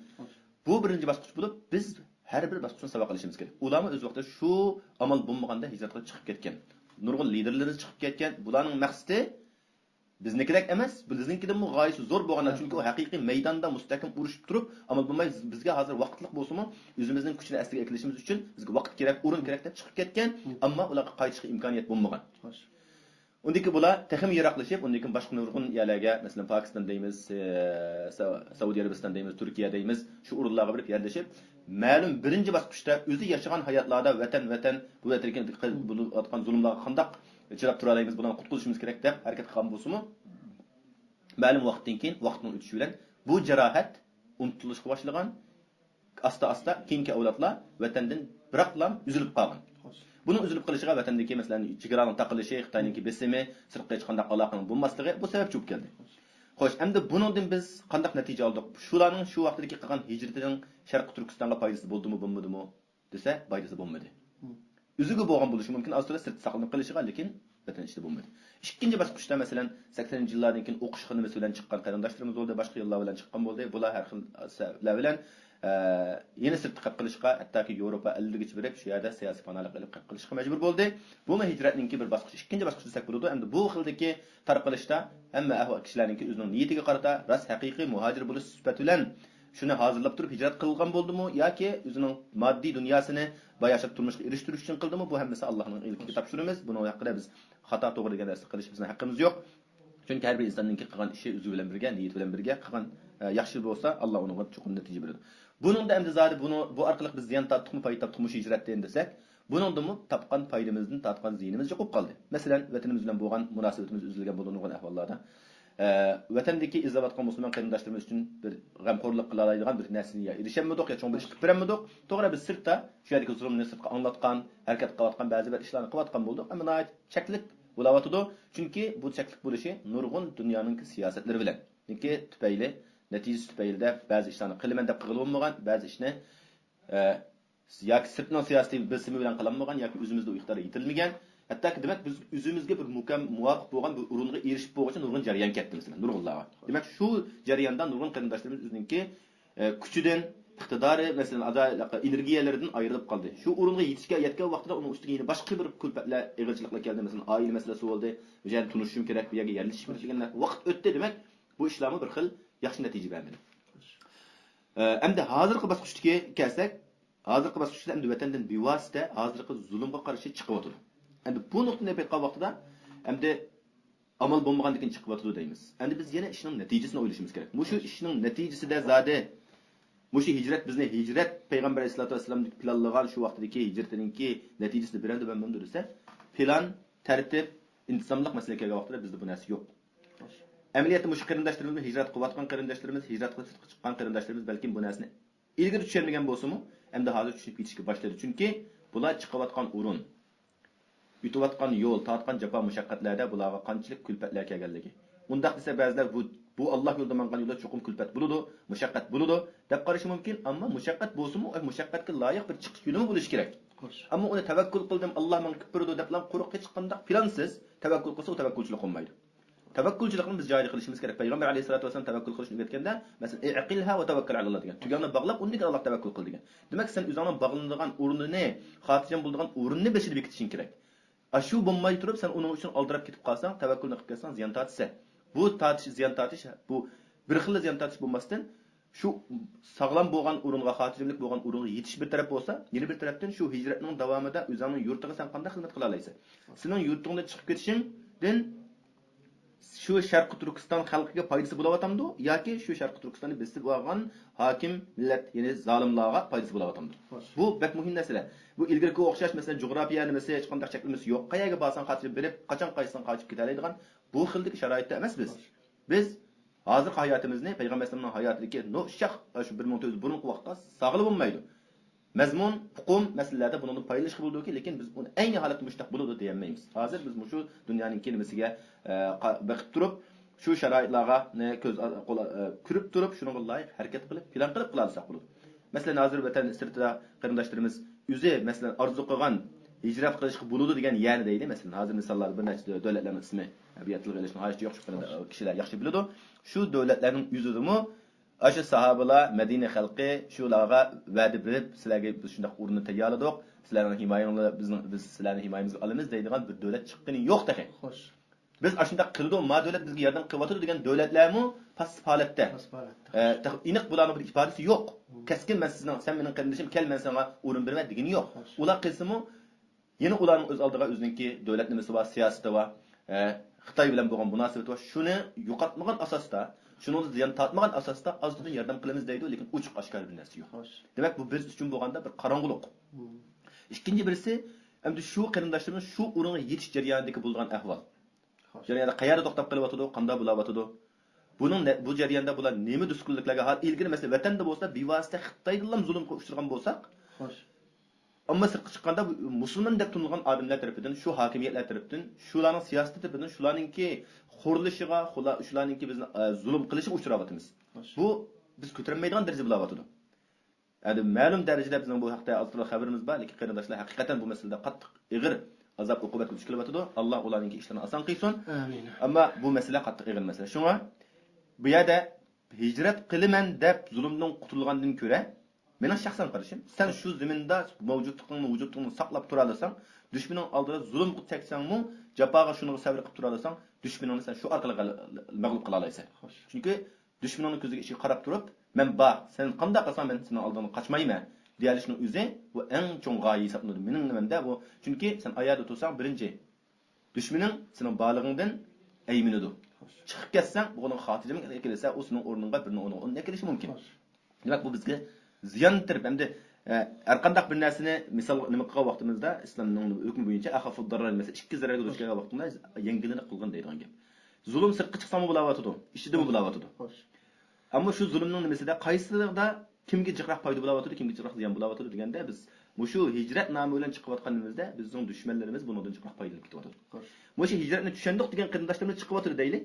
بۇ بىرىنچى باسقۇچ بولۇپ، بىز ھەر بىر باسقۇچتىن ساۋاق ئېلىشىمىز كېرەك. ئۇلارمۇ ئۆز ۋاقتىدا شۇ ئامال بولمىغاندا ھىجرەت قىلىپ چىقىپ كەتكەن. نۇرغۇن لىدېرلىرىمىز چىقىپ كەتكەن. بۇلارنىڭ مەقسىتى بىزنىڭكىدەك ئەمەس، بىزنىڭكىدىنمۇ غايىسى زور بولغان، چۈنكى ئۇ ھەقىقىي مەيداندا مۇستەھكەم ئۇرۇشۇپ تۇرۇپ ئامال بولماي، بىزگە ھازىر ۋاقىتلىق بولسىمۇ، ئۆزىمىزنىڭ كۈچىنى ئەسلىگە ئەكېلىشىمىز ئۈچۈن بىزگە ۋاقىت كېرەك، ئورۇن كېرەك دەپ چىقىپ كەتكەن. ئەمما ئۇلارغا قايتىشقا ئىمكانىيەت بولمىغان. خوش. ئۇندىن كېيىن بۇلار تېخىمۇ يىراقلىشىپ، ئۇندىن كېيىن باشقا نۇرغۇن يەرلەرگە، مەسىلەن، پاكىستان دەيمىز، ئى، سا-، سەئۇدى ئەرەبىستان دەيمىز، تۈركىيە دەيمىز، شۇ ئورۇنلارغا بېرىپ يەرلىشىپ، مەلۇم بىرىنچى باسقۇچتا ئۆزى ياشىغان ھاياتلاردا ۋەتەن، ۋەتەن، بۇ ۋەتەندىكى بولۇۋاتقان زۇلۇملارغا قانداق چىداپ تۇرالايمىز، بۇلارنى قۇتقۇزۇشىمىز كېرەك دەپ ھەرىكەت قىلغان بولسىمۇ، مەلۇم ۋاقىتتىن كېيىن، ۋاقىتنىڭ ئۆتۈشى بىلەن بۇ جاراھەت ئۇنتۇلۇشقا باشلىغان. ئاستا-ئاستا كېيىنكى ئەۋلادلار ۋەتەندىن بىراقلا ئۈزۈلۈپ قالغان. بۇنىڭ ئۈزۈلۈپ قېلىشىغا ۋەتەندىكى، مەسىلەن، چېگرانىڭ تاقىلىشى، خىتاينىڭكى بېسىمى، سىرتقا ھېچقانداق ئالاقىنىڭ بولماسلىقى بۇ سەۋەبچى بولۇپ كەلدى. خوش، ئەمدى بۇنىڭدىن بىز قانداق نەتىجە ئالدۇق؟ شۇلارنىڭ شۇ ۋاقتىدىكى قىلغان ھىجرىتىنىڭ شەرقىي تۈركىستانغا پايدىسى بولدىمۇ، بولمىدىمۇ دېسە، پايدىسى بولمىدى. ئۆزىگە بولغان بولۇشى مۇمكىن، ئاز تولا سىرتتا ساقلىنىپ قېلىشىغا، لېكىن ۋەتەن ئىچىدە بولمىدى. ئىككىنچى باسقۇچتا، مەسىلەن، سەكسىنىنچى يىللاردىن كېيىن ئوقۇش نېمىسى بىلەن چىققان قېرىنداشلىرىمىز بولدى، باشقا يوللار بىلەن چىققان بولدى. بۇلار ھەر خىل سەۋەبلەر بىلەن، ئە، يەنە سىرتقا قېلىشقا، ھەتتاكى ياۋروپا ئەللىرىگىچە بېرىپ، شۇ يەردە سىياسىي پاناھلىق ئېلىپ قېلىشقا مەجبۇر بولدى. بۇمۇ ھىجرەتنىڭكى بىر باسقۇچى، ئىككىنچى باسقۇچ دېسەك بولىدۇ. ئەمدى بۇ خىلدىكى تارقىلىشتا ھەممە ئەھۋال كىشىلەرنىڭكى ئۆزىنىڭ نىيىتىگە قارىتا، راست ھەقىقىي مۇھاجىر بولۇش سۈپەت بىلەن شۇنى ھازىرلاپ تۇرۇپ ھىجرەت قىلغان بولدىمۇ ياكى ئۆزىنىڭ ماددىي دۇنياسىنى باياشات تۇرمۇشقا ئېرىشتۈرۈش ئۈچۈن قىلدىمۇ، بۇ ھەممىسى ئاللاھنىڭ ئىلكىگە تاپشۇرىمىز. بۇنىڭ ھەققىدە بىز خاتا توغرا دېگەن نەرسە قىلىشقا بىزنىڭ ھەققىمىز يوق. چۈنكى ھەر بىر ئىنساننىڭكى قىلغان ئىشى ئۆزى بىلەن بىرگە، نىيىتى بىلەن بىرگە قىلغان، ئە، ياخشى بولسا، ئاللا ئۇنىڭغا چوقۇم نەتىجە بېرىدۇ. بۇنىڭدا ئەمدى زادى بۇنى، بۇ ئارقىلىق بىز زىيان تارتتۇقمۇ، پايدا تاپتۇقمۇ شۇ ھىجرەتتىن دېسەك، بۇنىڭدىمۇ تاپقان پايدىمىزدىن تارتقان زىيىنىمىز يوق بولۇپ قالدى. مەسىلەن، ۋەتىنىمىز بىلەن بولغان مۇناسىۋىتىمىز ئۈزۈلگەن بولدى نۇرغۇن ئەھۋاللاردا. ئە، ۋەتەندىكى ئېزىلىۋاتقان مۇسۇلمان قېرىنداشلىرىمىز ئۈچۈن بىر غەمخورلۇق قىلالايدىغان بىر نەرسىنى يا ئېرىشەلمىدۇق، يا چوڭ بىر ئىش قىلىپ بېرەلمىدۇق. توغرا، بىز سىرتتا شۇ يەردىكى زۇلۇمنى سىرتقا ئاڭلاتقان، ھەرىكەت قىلىۋاتقان، بەزى بىر ئىشلارنى قىلىۋاتقان بولدۇق، ئەمما ناھايىتى چەكلىك بولاۋاتىدۇ. چۈنكى بۇ چەكلىك بولۇشى نۇرغۇن دۇنيانىڭكى سىياسەتلىرى بىلەن، نىڭكى تۈپەيلى، نەتىجىسى تۈپەيلىدە بەزى ئىشلارنى قىلىمەن دەپ قىلغىلى بولمىغان، بەزى ئىشنى، ئە، ياكى سىرتنىڭ سىياسىي بېسىمى بىلەن قىلالمىغان ياكى ئۆزىمىزدە ئۇ ئىقتىدار يېتىلمىگەن. ھەتتاكى، دېمەك، بىز ئۆزىمىزگە بىر مۇكەم-، مۇۋاپىق بولغان بىر ئورۇنغا ئېرىشىپ بولغۇچە نۇرغۇن جەريان كەتتى، مەسىلەن، نۇرغۇنلارغا. دېمەك، شۇ جەرياندا نۇرغۇن قېرىنداشلىرىمىز ئۆزىنىڭكى، ئە، كۈچىدىن، ئىقتىدارى، مەسىلەن، ئەنېرگىيەلىرىدىن ئايرىلىپ قالدى. شۇ ئورۇنغا يېتىشكە، يەتكەن ۋاقتىدا ئۇنىڭ ئۈستىگە يەنە باشقا بىر كۈلپەتلەر، ئېغىرچىلىقلار كەلدى. مەسىلەن، ئائىلە مەسىلىسى بولدى، يەنە تونۇشۇشۇم كېرەك، بۇ يەرگە يەرلىشىش كېرەك دېگەن ۋاقىت ئۆتتى. دېمەك، بۇ ئىشلارمۇ بىر خىل ياخشى نەتىجە بەرمىدى. ئە، ئەمدى ھازىرقى باسقۇچتىكى كەلسەك، ھازىرقى باسقۇچتا ئەمدى ۋەتەندىن بىۋاسىتە ھازىرقى زۇلۇمغا قارشى چىقىۋاتىدۇ. ئەمدى بۇ نۇقتىنى پەيقان ۋاقتىدا ئەمدى ئامال بولمىغاندىكىن چىقىۋاتىدۇ دەيمىز. ئەمدى بىز يەنە ئىشنىڭ نەتىجىسىنى ئويلىشىمىز كېرەك. مۇشۇ ئىشنىڭ نەتىجىسىدە زادى مۇشۇ ھىجرەت بىزنى ھىجرەت پەيغەمبەر ئەلەيھىسسالاتۇ ۋەسسالام پىلانلىغان شۇ ۋاقتىدىكى ھىجرىتىنىڭكى نەتىجىسىنى بېرەمدۇ، بەرمەمدۇ دېسە، پىلان، تەرتىپ، ئىنتىزاملىق مەسىلىگە كەلگەن ۋاقتىدا بىزدە بۇ نەرسە يوق. ئەمەلىيەتتە مۇشۇ قېرىنداشلىرىمىز، ھىجرەت قىلىۋاتقان قېرىنداشلىرىمىز، ھىجرەت قىلىپ سىرتقا چىققان قېرىنداشلىرىمىز بەلكىم بۇ نەرسىنى ئىلگىرى چۈشەنمىگەن بولسىمۇ، ئەمدى ھازىر چۈشىنىپ يېتىشكە باشلىدى. چۈنكى بۇلار چىقىۋاتقان ئورۇن، ئۆتۈۋاتقان يول، تارتقان جاپا مۇشەققەتلەردە بۇلارغا قانچىلىك كۈلپەتلەر كەلگەنلىكى. ئۇنداق دېسە بەزىلەر بۇ، بۇ ئاللا يولىدا ماڭغان يولدا چوقۇم كۈلپەت بولىدۇ، مۇشەققەت بولىدۇ، دەپ قارىشى مۇمكىن. ئەمما مۇشەققەت بولسىمۇ، ئۇ مۇشەققەتكە لايىق بىر چىقىش يولىمۇ بولۇشى كېرەك. ئەمما ئۇنى تەۋەككۈل قىلدىم، ئاللا ماڭا قىلىپ بېرىدۇ دەپلا قۇرۇق ھېچقانداق پىلانسىز تەۋەككۈل قىلسا، ئۇ تەۋەككۈلچىلىك بولمايدۇ. تەۋەككۈلچىلىكنى بىز جايىدا قىلىشىمىز كېرەك. پەيغەمبەر ئەلەيھىسسالاتۇ ۋەسسالام تەۋەككۈل قىلىشنى ئۆگەتكەندە، مەسىلەن، «ئەقىلھا ۋە تەۋەككەل ئەلاللا» دېگەن. تۈگەڭنى باغلاپ، ئۇندىن كېيىن ئاللاغا تەۋەككۈل قىل دېگەن. دېمەك، سەن ئۆزۈڭنىڭ باغلىنىدىغان ئورنىنى، خاتىرجەم بولىدىغان ئورنىنى بېشىدا بېكىتىشىڭ كېرەك. ئاشۇ بولماي تۇرۇپ، سەن ئۇنىڭ ئۈچۈن ئالدىراپ كېتىپ قالساڭ، تەۋەككۈلنى قىلىپ كەتسەڭ، زىيان تارتىسەن. بۇ تارتىش، زىيان تارتىش، بۇ بىر خىللا زىيان تارتىش بولماستىن، شۇ ساغلام بولغان ئورۇنغا، خاتىرجەملىك بولغان ئورۇنغا يېتىش بىر تەرەپ بولسا، يەنە بىر تەرەپتىن شۇ ھىجرەتنىڭ داۋامىدا ئۆزۈڭنىڭ يۇرتىغا سەن قانداق خىزمەت قىلالايسەن؟ سېنىڭ يۇرتۇڭدىن چىقىپ كېتىشىڭدىن شۇ شەرقىي تۈركىستان خەلقىگە پايدىسى بولۇۋاتامدۇ ياكى شۇ شەرقىي تۈركىستاننى بېسىپ ئالغان ھاكىم مىللەت، يەنى زالىملارغا پايدىسى بولۇۋاتامدۇ؟ بۇ بەك مۇھىم مەسىلە. بۇ ئىلگىرىكىگە ئوخشاش، مەسىلەن، جۇغراپىيە نېمىسى، ھېچقانداق چەكلىمىسى يوق. قەيەرگە بارساڭ قاچىپ بېرىپ، قاچان قاچساڭ قاچىپ كېتەلەيدىغان بۇ خىلدىكى شارائىتتا ئەمەس بىز. بىز ھازىرقى ھاياتىمىزنى پەيغەمبەر ئەلەيھىسسالامنىڭ ھاياتىدىكى نۇ-، شەخ-، شۇ بىر مىڭ تۆت يۈز بۇرۇنقى ۋاقىتتا ساغىلى بولمايدۇ. مەزمۇن، ئۇقۇم مەسىلىلەردە بۇنىڭدىن پايدىلىنىشقا بولىدۇكى، لېكىن بىز ئۇنى ئەينى ھالەتتە مۇشۇنداق بولىدۇ دېيەلمەيمىز. ھازىر بىز مۇشۇ دۇنيانىڭ كېلىمىسىگە، ئە، قا-، بېقىپ تۇرۇپ، شۇ شارائىتلارغا، نى، كۆز، ئا-، قولا-، ئە، كۆرۈپ تۇرۇپ، شۇنىڭغا لايىق ھەرىكەت قىلىپ، پىلان قىلىپ قىلالىساق بولىدۇ. مەسىلەن، ھازىر ۋەتەن سىرتىدا قېرىنداشلىرىمىز ئۆزى، مەسىلەن، ئارزۇ قىلغان ھىجرەت قىلىشقا بولىدۇ دېگەن يەرنى دەيلى. مەسىلەن، ھازىر مىساللاردا بىر نەچچە دۆ-، دۆلەتلەرنىڭ ئىسمى بۇ يەردە تىلغا ئېلىشنىڭ ھاجىتى يوق، شۇ كىشىلەر ياخشى، كىشىلەر ياخشى بىلىدۇ. شۇ دۆلەتلەرنىڭ ئۆزىدىمۇ ئاشۇ ساھابىلار، مەدىنە خەلقى شۇلارغا ۋەدە بېرىپ، سىلەرگە بىز شۇنداق ئورۇننى تەييارلىدۇق، سىلەرنىڭ ھىمايىڭلار، بىزنىڭ، بىز سىلەرنى ھىمايىمىزگە ئالىمىز دەيدىغان بىر دۆلەت چىققىنى يوق تېخى. خوش. بىز ئاشۇنداق قىلىدۇ، ما دۆلەت بىزگە ياردەم قىلىۋاتىدۇ دېگەن دۆلەتلەرمۇ پاسسىپ ھالەتتە. پاسسىپ ھالەتتە. ئە، تېخى ئېنىق بۇلارنىڭ بىر ئىپادىسى يوق. مم. كەسكىن مەن سىزنىڭ، سەن مېنىڭ قېرىندىشىم، كەل مەن ساڭا ئورۇن بېرىمەن دېگىنى يوق. خوش. ئۇلار قىلسىمۇ، يەنە ئۇلارنىڭ ئۆز ئالدىغا ئۆزىنىڭكى دۆلەت نېمىسى بار، سىياسىتى بار، ئە، خىتاي بىلەن بولغان مۇناسىۋىتى بار. شۇنى يوقاتمىغان ئاساستا، شۇنىڭدىن زىيان تارتمىغان ئاساستا ئاز تولا ياردەم قىلىمىز دەيدۇ، لېكىن ئوچۇق ئاشكارا بىر نەرسە يوق. خوش. دېمەك، بۇ بىز ئۈچۈن بولغاندا بىر قاراڭغۇلۇق. مم. ئىككىنچى بىرسى، ئەمدى شۇ قېرىنداشلىرىمىز شۇ ئورۇنغا يېتىش جەريانىدىكى بولىدىغان ئەھۋال. خوش. جەرياندا قەيەردە توختاپ قېلىۋاتىدۇ، قانداق بولاۋاتىدۇ؟ بۇنىڭ نە-، بۇ جەرياندا بۇلار نېمە دۈسكۈنلۈكلەرگە ھال ئىلگىرى، مەسىلەن، ۋەتەندە بولسا بىۋاسىتە خىتايدىنلا زۇلۇمغا ئۇچرىغان بولساق، خوش. ئەمما سىرتقا چىققاندا بۇ مۇسۇلمان دەپ تونۇلغان ئادەملەر تەرىپىدىن، شۇ ھاكىمىيەتلەر تەرىپىدىن، شۇلارنىڭ سىياسىتى تەرىپىدىن، شۇلارنىڭكى خورلىشىغا، خولا-، شۇلارنىڭكى بىزنى، ئە، زۇلۇم قىلىشىغا ئۇچراۋاتىمىز. خوش. بۇ بىز كۆتۈرەلمەيدىغان دەرىجىدە بولاۋاتىدۇ. يەنى مەلۇم دەرىجىدە بىزنىڭ بۇ ھەقتە ئاز تولا خەۋىرىمىز بار، لېكىن قېرىنداشلار ھەقىقەتەن بۇ مەسىلىدە قاتتىق ئېغىر ئازاب-ئوقۇبەتكە دۇچ كېلىۋاتىدۇ. ئاللا ئۇلارنىڭكى ئىشلىرىنى ئاسان قىلسۇن. ئامىن. ئەمما بۇ مەسىلە قاتتىق ئېغىر مەسىلە. شۇڭا بۇ يەردە ھىجرەت قىلىمەن دەپ زۇلۇمدىن قۇتۇلغاندىن كۆرە، مېنىڭ شەخسەن قارىشىم، سەن شۇ زېمىندا مەۋجۇتلۇقۇڭنى، ۋۇجۇدلۇقۇڭنى ساقلاپ تۇرالىساڭ، دۈشمىنىڭ ئالدىدا زۇلۇم چەكسەڭمۇ، جاپاغا شۇنىڭغا سەۋر قىلىپ تۇرالىساڭ، دۈشمىنىڭنى سەن شۇ ئارقىلىق غەل-، مەغلۇپ قىلالايسەن. خوش. چۈنكى دۈشمىنىڭنىڭ كۆزىگە، ئىچىگە قاراپ تۇرۇپ، مەن بار، سەن قانداق قىلساڭ مەن سېنىڭ ئالدىڭدىن قاچمايمەن دېيەلىشنىڭ ئۆزى، بۇ ئەڭ چوڭ غايە ھېسابلىنىدۇ مېنىڭ نېمەمدە. بۇ، چۈنكى سەن ئايەردە تۇرساڭ، بىرىنچى، دۈشمىنىڭ سېنىڭ بارلىقىڭدىن ئەيمىنىدۇ. چىقىپ كەتسەڭ، بۇ ئۇنىڭ خاتىرجەملىكىنى ئەكېلىسە، ئۇ سېنىڭ ئورنۇڭغا بىرنى ئۇنىڭ ئورنىنى ئەكېلىشى مۇمكىن. خوش. دېمەك، بۇ بىزگە زىيان تېرىپ، ئەمدى، ئە، ھەر قانداق بىر نەرسىنى مىسال نېمە قىلغان ۋاقتىمىزدا، ئىسلامنىڭ ھۆكمى بويىچە ئەخەفۇد دەررەينى، مەسىلەن، ئىككى زەرەرگە دۇچ كەلگەن ۋاقتىڭدا يەڭگىلىنى قىلغىن دەيدىغان گەپ. زۇلۇم سىرتقا چىقساڭمۇ بولاۋاتىدۇ، ئىچىدىمۇ بولاۋاتىدۇ. خوش. ئەمما شۇ زۇلۇمنىڭ نېمىسىدە، قايسىدا كىمگە جىقراق پايدا بولاۋاتىدۇ، كىمگە جىقراق زىيان بولاۋاتىدۇ دېگەندە، بىز مۇشۇ ھىجرەت نامى بىلەن چىقىۋاتقىنىمىزدا، بىزنىڭ دۈشمەنلىرىمىز بۇنىڭدىن جىقراق پايدىلىنىپ كېتىۋاتىدۇ. خوش. مۇشۇ ھىجرەتنى چۈشەندۇق دېگەن قېرىنداشلىرىمىز چىقىۋاتىدۇ دەيلى.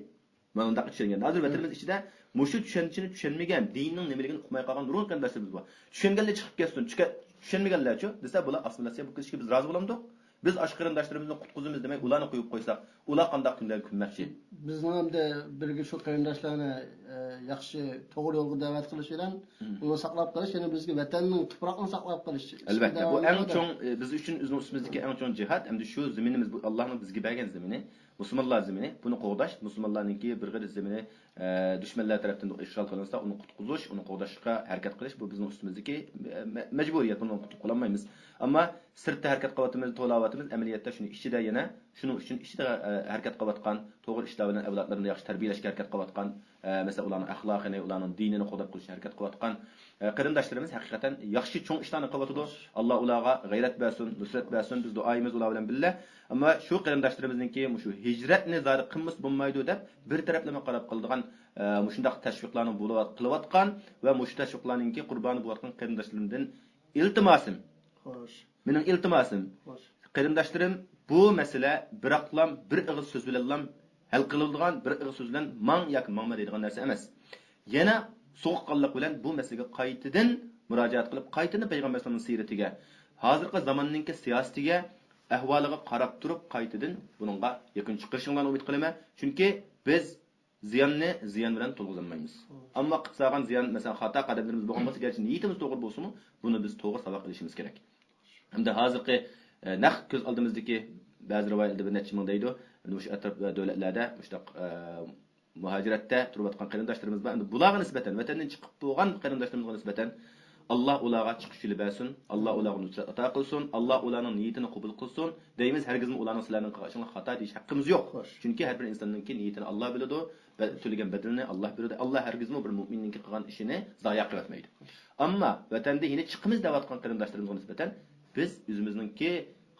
مانا ئۇنداق چۈشەنگەن. ھازىر ۋەتىنىمىز ئىچىدە مۇشۇ چۈشەنچىنى چۈشەنمىگەن، دىننىڭ نېمىلىكىنى ئۇقماي قالغان نۇرغۇن قېرىنداشلىرىمىز بار. چۈشەنگەنلەر چىقىپ كەتسۇن، چۈشە-، چۈشەنمىگەنلەرچۇ دېسە، بۇلار ئاسسىمىلياتسىيە بولۇپ كېتىشكە بىز رازى بولامدۇق؟ بىز ئاشۇ قېرىنداشلىرىمىزنى قۇتقۇزىمىز دېمەي، ئۇلارنى قويۇپ قويساق، ئۇلار قانداق كۈندە كۈنمەكچى؟ بىزنىڭ ئەمدى بىرگە شۇ قېرىنداشلارنى، ئە، ياخشى، توغرا يولغا دەۋەت قىلىش بىلەن، مم. ئۇنى ساقلاپ قېلىش، يەنە بىزگە ۋەتەننىڭ، تۇپراقنى ساقلاپ قېلىش. ئەلۋەتتە، بۇ ئەڭ چوڭ، ئە، بىز ئۈچۈن، ئۆزىنىڭ ئۈستىمىزدىكى ئەڭ چوڭ جىھاد، ئەمدى شۇ زېمىنىمىز، بۇ ئاللانىڭ بىزگە بەرگەن زېمىنى، مۇسۇلمانلار زېمىنى، بۇنى قوغداش، مۇسۇلمانلارنىڭكى بىر غېرىب زېمىنى، ئە، دۈشمەنلەر تەرەپتىن ئىشغال قىلىنسا، ئۇنى قۇتقۇزۇش، ئۇنى قوغداشقا ھەرىكەت قىلىش، بۇ بىزنىڭ ئۈستىمىزدىكى، ئە، مە-، مەجبۇرىيەت، بۇنى قۇتۇپ قالالمايمىز. ئەمما سىرتتا ھەرىكەت قىلىۋاتىمىز، توۋلاۋاتىمىز، ئەمەلىيەتتە شۇنى ئىچىدە يەنە، شۇنىڭ ئۈچۈن ئىچىدە، ئە، ھەرىكەت قىلىۋاتقان، توغرا ئىشلار بىلەن ئەۋلادلىرىنى ياخشى تەربىيەلەشكە ھەرىكەت قىلىۋاتقان، ئە، مەسىلەن، ئۇلارنىڭ ئەخلاقىنى، ئۇلارنىڭ دىنىنى قوغداپ قېلىشقا ھەرىكەت قىلىۋاتقان، ئە، قېرىنداشلىرىمىز ھەقىقەتەن ياخشى چوڭ ئىشلارنى قىلىۋاتىدۇ. ئاللا ئۇلارغا غەيرەت بەرسۇن، نۇسرەت بەرسۇن، بىز دۇئايىمىز ئۇلار بىلەن بىللە. ئەمما شۇ قېرىنداشلىرىمىزنىڭكى مۇشۇ ھىجرەتنى زادى قىلمىسا بولمايدۇ دەپ، بىر تەرەپلىمە قاراپ قالىدىغان، ئە، مۇشۇنداق تەشۋىقلارنى بولۇۋات-، قىلىۋاتقان ۋە مۇشۇ تەشۋىقلارنىڭكى قۇربانى بولۇۋاتقان قېرىنداشلىرىمدىن ئىلتىماسىم، خوش. مېنىڭ ئىلتىماسىم، خوش. قېرىنداشلىرىم، بۇ مەسىلە بىراقلام، بىر ئېغىز سۆز بىلەنلام ھەل قىلىنىدىغان، بىر ئېغىز سۆز بىلەن ماڭ ياكى ماڭما دەيدىغان نەرسە ئەمەس. يەنە سوغۇققانلىق بىلەن بۇ مەسىلىگە قايتىدىن مۇراجىئەت قىلىپ، قايتىدىن پەيغەمبەر ئەلەيھىسسالامنىڭ سىيرىتىگە، ھازىرقى زاماننىڭكى سىياسىتىگە، ئەھۋالىغا قاراپ تۇرۇپ، قايتىدىن بۇنىڭغا يېقىن چىقىرىشىڭلارنى ئۈمىد قىلىمەن. چۈنكى بىز زىياننى زىيان بىلەن تولغىزالمايمىز. ئەمما قىلىپ سالغان زىيان، مەسىلەن، خاتا قەدەملىرىمىز بولغان بولسا، گەرچە نىيىتىمىز توغرا بولسىمۇ، بۇنى بىز توغرا ساۋاق ئېلىشىمىز كېرەك. ھەمدە ھازىرقى، ئە، نەق كۆز ئالدىمىزدىكى بەزى رىۋايەتلەردە بىر نەچچە مىڭ دەيدۇ. مۇشۇ ئەتراپ دۆلەتلەردە مۇشۇنداق، ئە، مۇھاجىرەتتە تۇرۇۋاتقان قېرىنداشلىرىمىز بار. ئەمدى بۇلارغا نىسبەتەن، ۋەتەندىن چىقىپ بولغان قېرىنداشلىرىمىزغا نىسبەتەن، ئاللا ئۇلارغا چىقىش يولى بەرسۇن، ئاللا ئۇلارغا نۇسرەت ئاتا قىلسۇن، ئاللا ئۇلارنىڭ نىيىتىنى قوبۇل قىلسۇن دەيمىز. ھەرگىزمۇ ئۇلارنىڭ سىلەرنىڭ قىلغان ئىشىڭلار خاتا دېيىش ھەققىمىز يوق. خوش. چۈنكى ھەر بىر ئىنساننىڭكى نىيىتىنى ئاللا بىلىدۇ، بە-، تۆلىگەن بەدىلىنى ئاللا بىلىدۇ. ئاللا ھەرگىزمۇ بىر مۇئمىننىڭكى قىلغان ئىشىنى زايە قىلىۋەتمەيدۇ. ئەمما ۋەتەندە يەنە چىقىمىز دەۋاتقان قېرىنداشلىرىمىزغا نىسبەتەن بىز ئۆزىمىزنىڭكى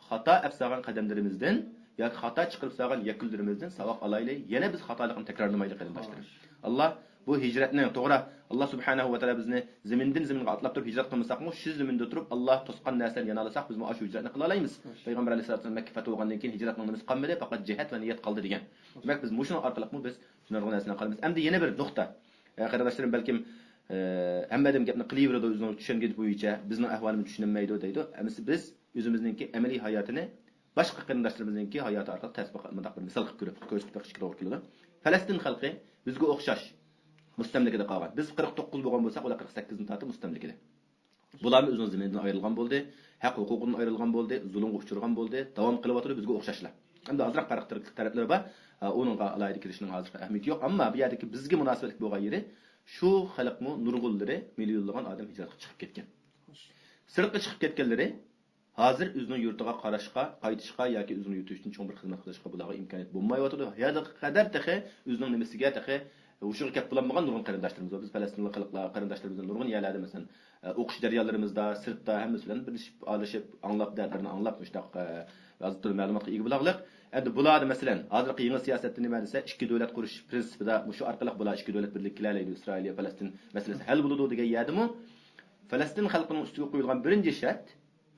خاتا ئەپ سالغان قەدەملىرىمىزدىن ياكى خاتا چىقىرىپ سالغان يەكۈنلىرىمىزدىن ساۋاق ئالايلى. يەنە بىز خاتالىقنى تەكرارلىمايلى، قېرىنداشلىرىم. ئاللا بۇ ھىجرەتنى توغرا، ئاللا سۇبھانەھۇ ۋە تائالا بىزنى زېمىندىن زېمىنغا ئاتلاپ تۇرۇپ ھىجرەت قىلمىساقمۇ، شۇ زېمىندا تۇرۇپ ئاللا توسقان نەرسىلەرنى يانالىساق، بىزمۇ ئاشۇ ھىجرەتنى قىلالايمىز. پەيغەمبەر ئەلەيھىسسالاتۇ ۋەسسالام مەككە پەتھى بولغاندىن كېيىن ھىجرەتنىڭ نېمىسى قالمىدى، پەقەت جىھاد ۋە نىيەت قالدى دېگەن. دېمەك، بىز مۇشۇنىڭ ئارقىلىقمۇ بىز شۇ نۇرغۇن نەرسىلەرنى قىلىمىز. ئەمدى يەنە بىر نۇقتا. ئە، قېرىنداشلىرىم بەلكىم، ئە، ھەممە ئادەم گەپنى قىلىۋېرىدۇ، ئۆزىنىڭ چۈشەنگىنى بويىچە، بىزنىڭ ئەھۋالىمىز چۈشىنەلمەيدۇ دەيدۇ. ئەمىسە بىز ئۆزىمىزنىڭكى ئەمەلىي ھاياتىنى باشقا قېرىنداشلىرىمىزنىڭكى ھاياتى ئارقىلىق تەسىر، مۇنداق بىر مىسال قىلىپ كۆرۈپ، كۆرسىتىپ بېقىشقا توغرا كېلىدۇ. پەلەستىن خەلقى بىزگە ئوخشاش مۇستەملىكىدە قالغان. بىز قىرىق توققۇز بولغان بولساق، ئۇلار قىرىق سەككىزدىن تارتىپ مۇستەملىكىدە. بۇلارمۇ ئۆزىنىڭ زېمىنىدىن ئايرىلغان بولدى، ھەق ھوقۇقىدىن ئايرىلغان بولدى، زۇلۇمغا ئۇچرىغان بولدى، داۋام قىلىۋاتىدۇ، بىزگە ئوخشاشلا. ئەمدى ئازراق پەرق تەرەپلىرى بار. ئۇنىڭغا ئالاھىدە كىرىشنىڭ ھازىر ئەھمىيىتى يوق. ئەمما بۇ يەردىكى بىزگە مۇناسىۋەتلىك بولغان يېرى، شۇ خەلقمۇ نۇرغۇنلىرى، مىليونلىغان ئادەم ھىجرەتكە چىقىپ كەتكەن. سىرتقا چىقىپ كەتكەنلىرى ھازىر ئۆزىنىڭ يۇرتىغا قاراشقا، قايتىشقا ياكى ئۆزىنىڭ يۇرتى ئۈچۈن چوڭ بىر خىزمەت قىلىشقا بۇلارغا ئىمكانىيەت بولمايۋاتىدۇ. ھېلىغا قەدەر تېخى ئۆزىنىڭ نېمىسىگە تېخى ھوشىغا كەپ بولالمىغان نۇرغۇن قېرىنداشلىرىمىز بار. بىز پەلەستىنلىق خەلقلەر، قېرىنداشلىرىمىزنى نۇرغۇن يەرلەردە، مەسىلەن، ئە، ئوقۇش جەريانلىرىمىزدا، سىرتتا ھەممىسى بىلەن بىرلىشىپ، ئارىلىشىپ، ئاڭلاپ، دەردلىرىنى ئاڭلاپ، مۇشۇنداق، ئە، ھازىر تۈرلۈك مەلۇماتقا ئىگە بولاغلىق. ئەمدى بۇلاردا، مەسىلەن، ھازىرقى يېڭى سىياسەتتە نېمە دېسە، ئىككى دۆلەت قۇرۇش پىرىنسىپىدا مۇشۇ ئارقىلىق بۇلار ئىككى دۆلەت بىرلىككە كېلەلەيدۇ، ئىسرائىلىيە، پەلەستىن مەسىلىسى ھەل بولىدۇ دېگەن يەردىمۇ، پەلەستىن خەلقىنىڭ ئۈستىگە قويۇلغان بىرىنچى شەرت،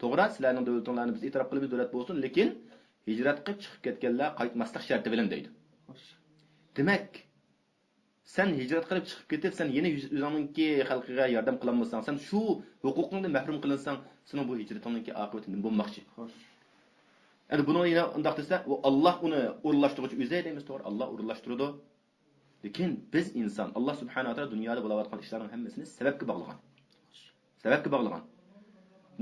توغرا، سىلەرنىڭ دۆلىتىڭلارنى بىز ئېتىراپ قىلىمىز، دۆلەت بولسۇن، لېكىن ھىجرەت قىلىپ چىقىپ كەتكەنلەر قايتماسلىق شەرتى بىلەن دەيدۇ. دېمەك، سەن ھىجرەت قىلىپ چىقىپ كېتىپ، سەن يەنە يۈز-، ئۆزۈڭنىڭكى خەلقىگە ياردەم قىلالمىساڭ، سەن شۇ ھوقۇقۇڭدىن مەھرۇم قىلىنساڭ، سېنىڭ بۇ ھىجرىتىڭنىڭكى ئاقىۋىتى نېمە بولماقچى؟ خوش. ئەمدى بۇنىڭ يەنە ئۇنداق دېسە، ئۇ ئاللا ئۇنى ئورۇنلاشتۇرغۇچى ئۆزى دەيمىز، توغرا، ئاللا ئورۇنلاشتۇرىدۇ. لېكىن بىز ئىنسان، ئاللا سۇبھانەھۇ ۋە تائالا دۇنيادا بولاۋاتقان ئىشلارنىڭ ھەممىسىنى سەۋەبكە باغلىغان. سەۋەبكە باغلىغان.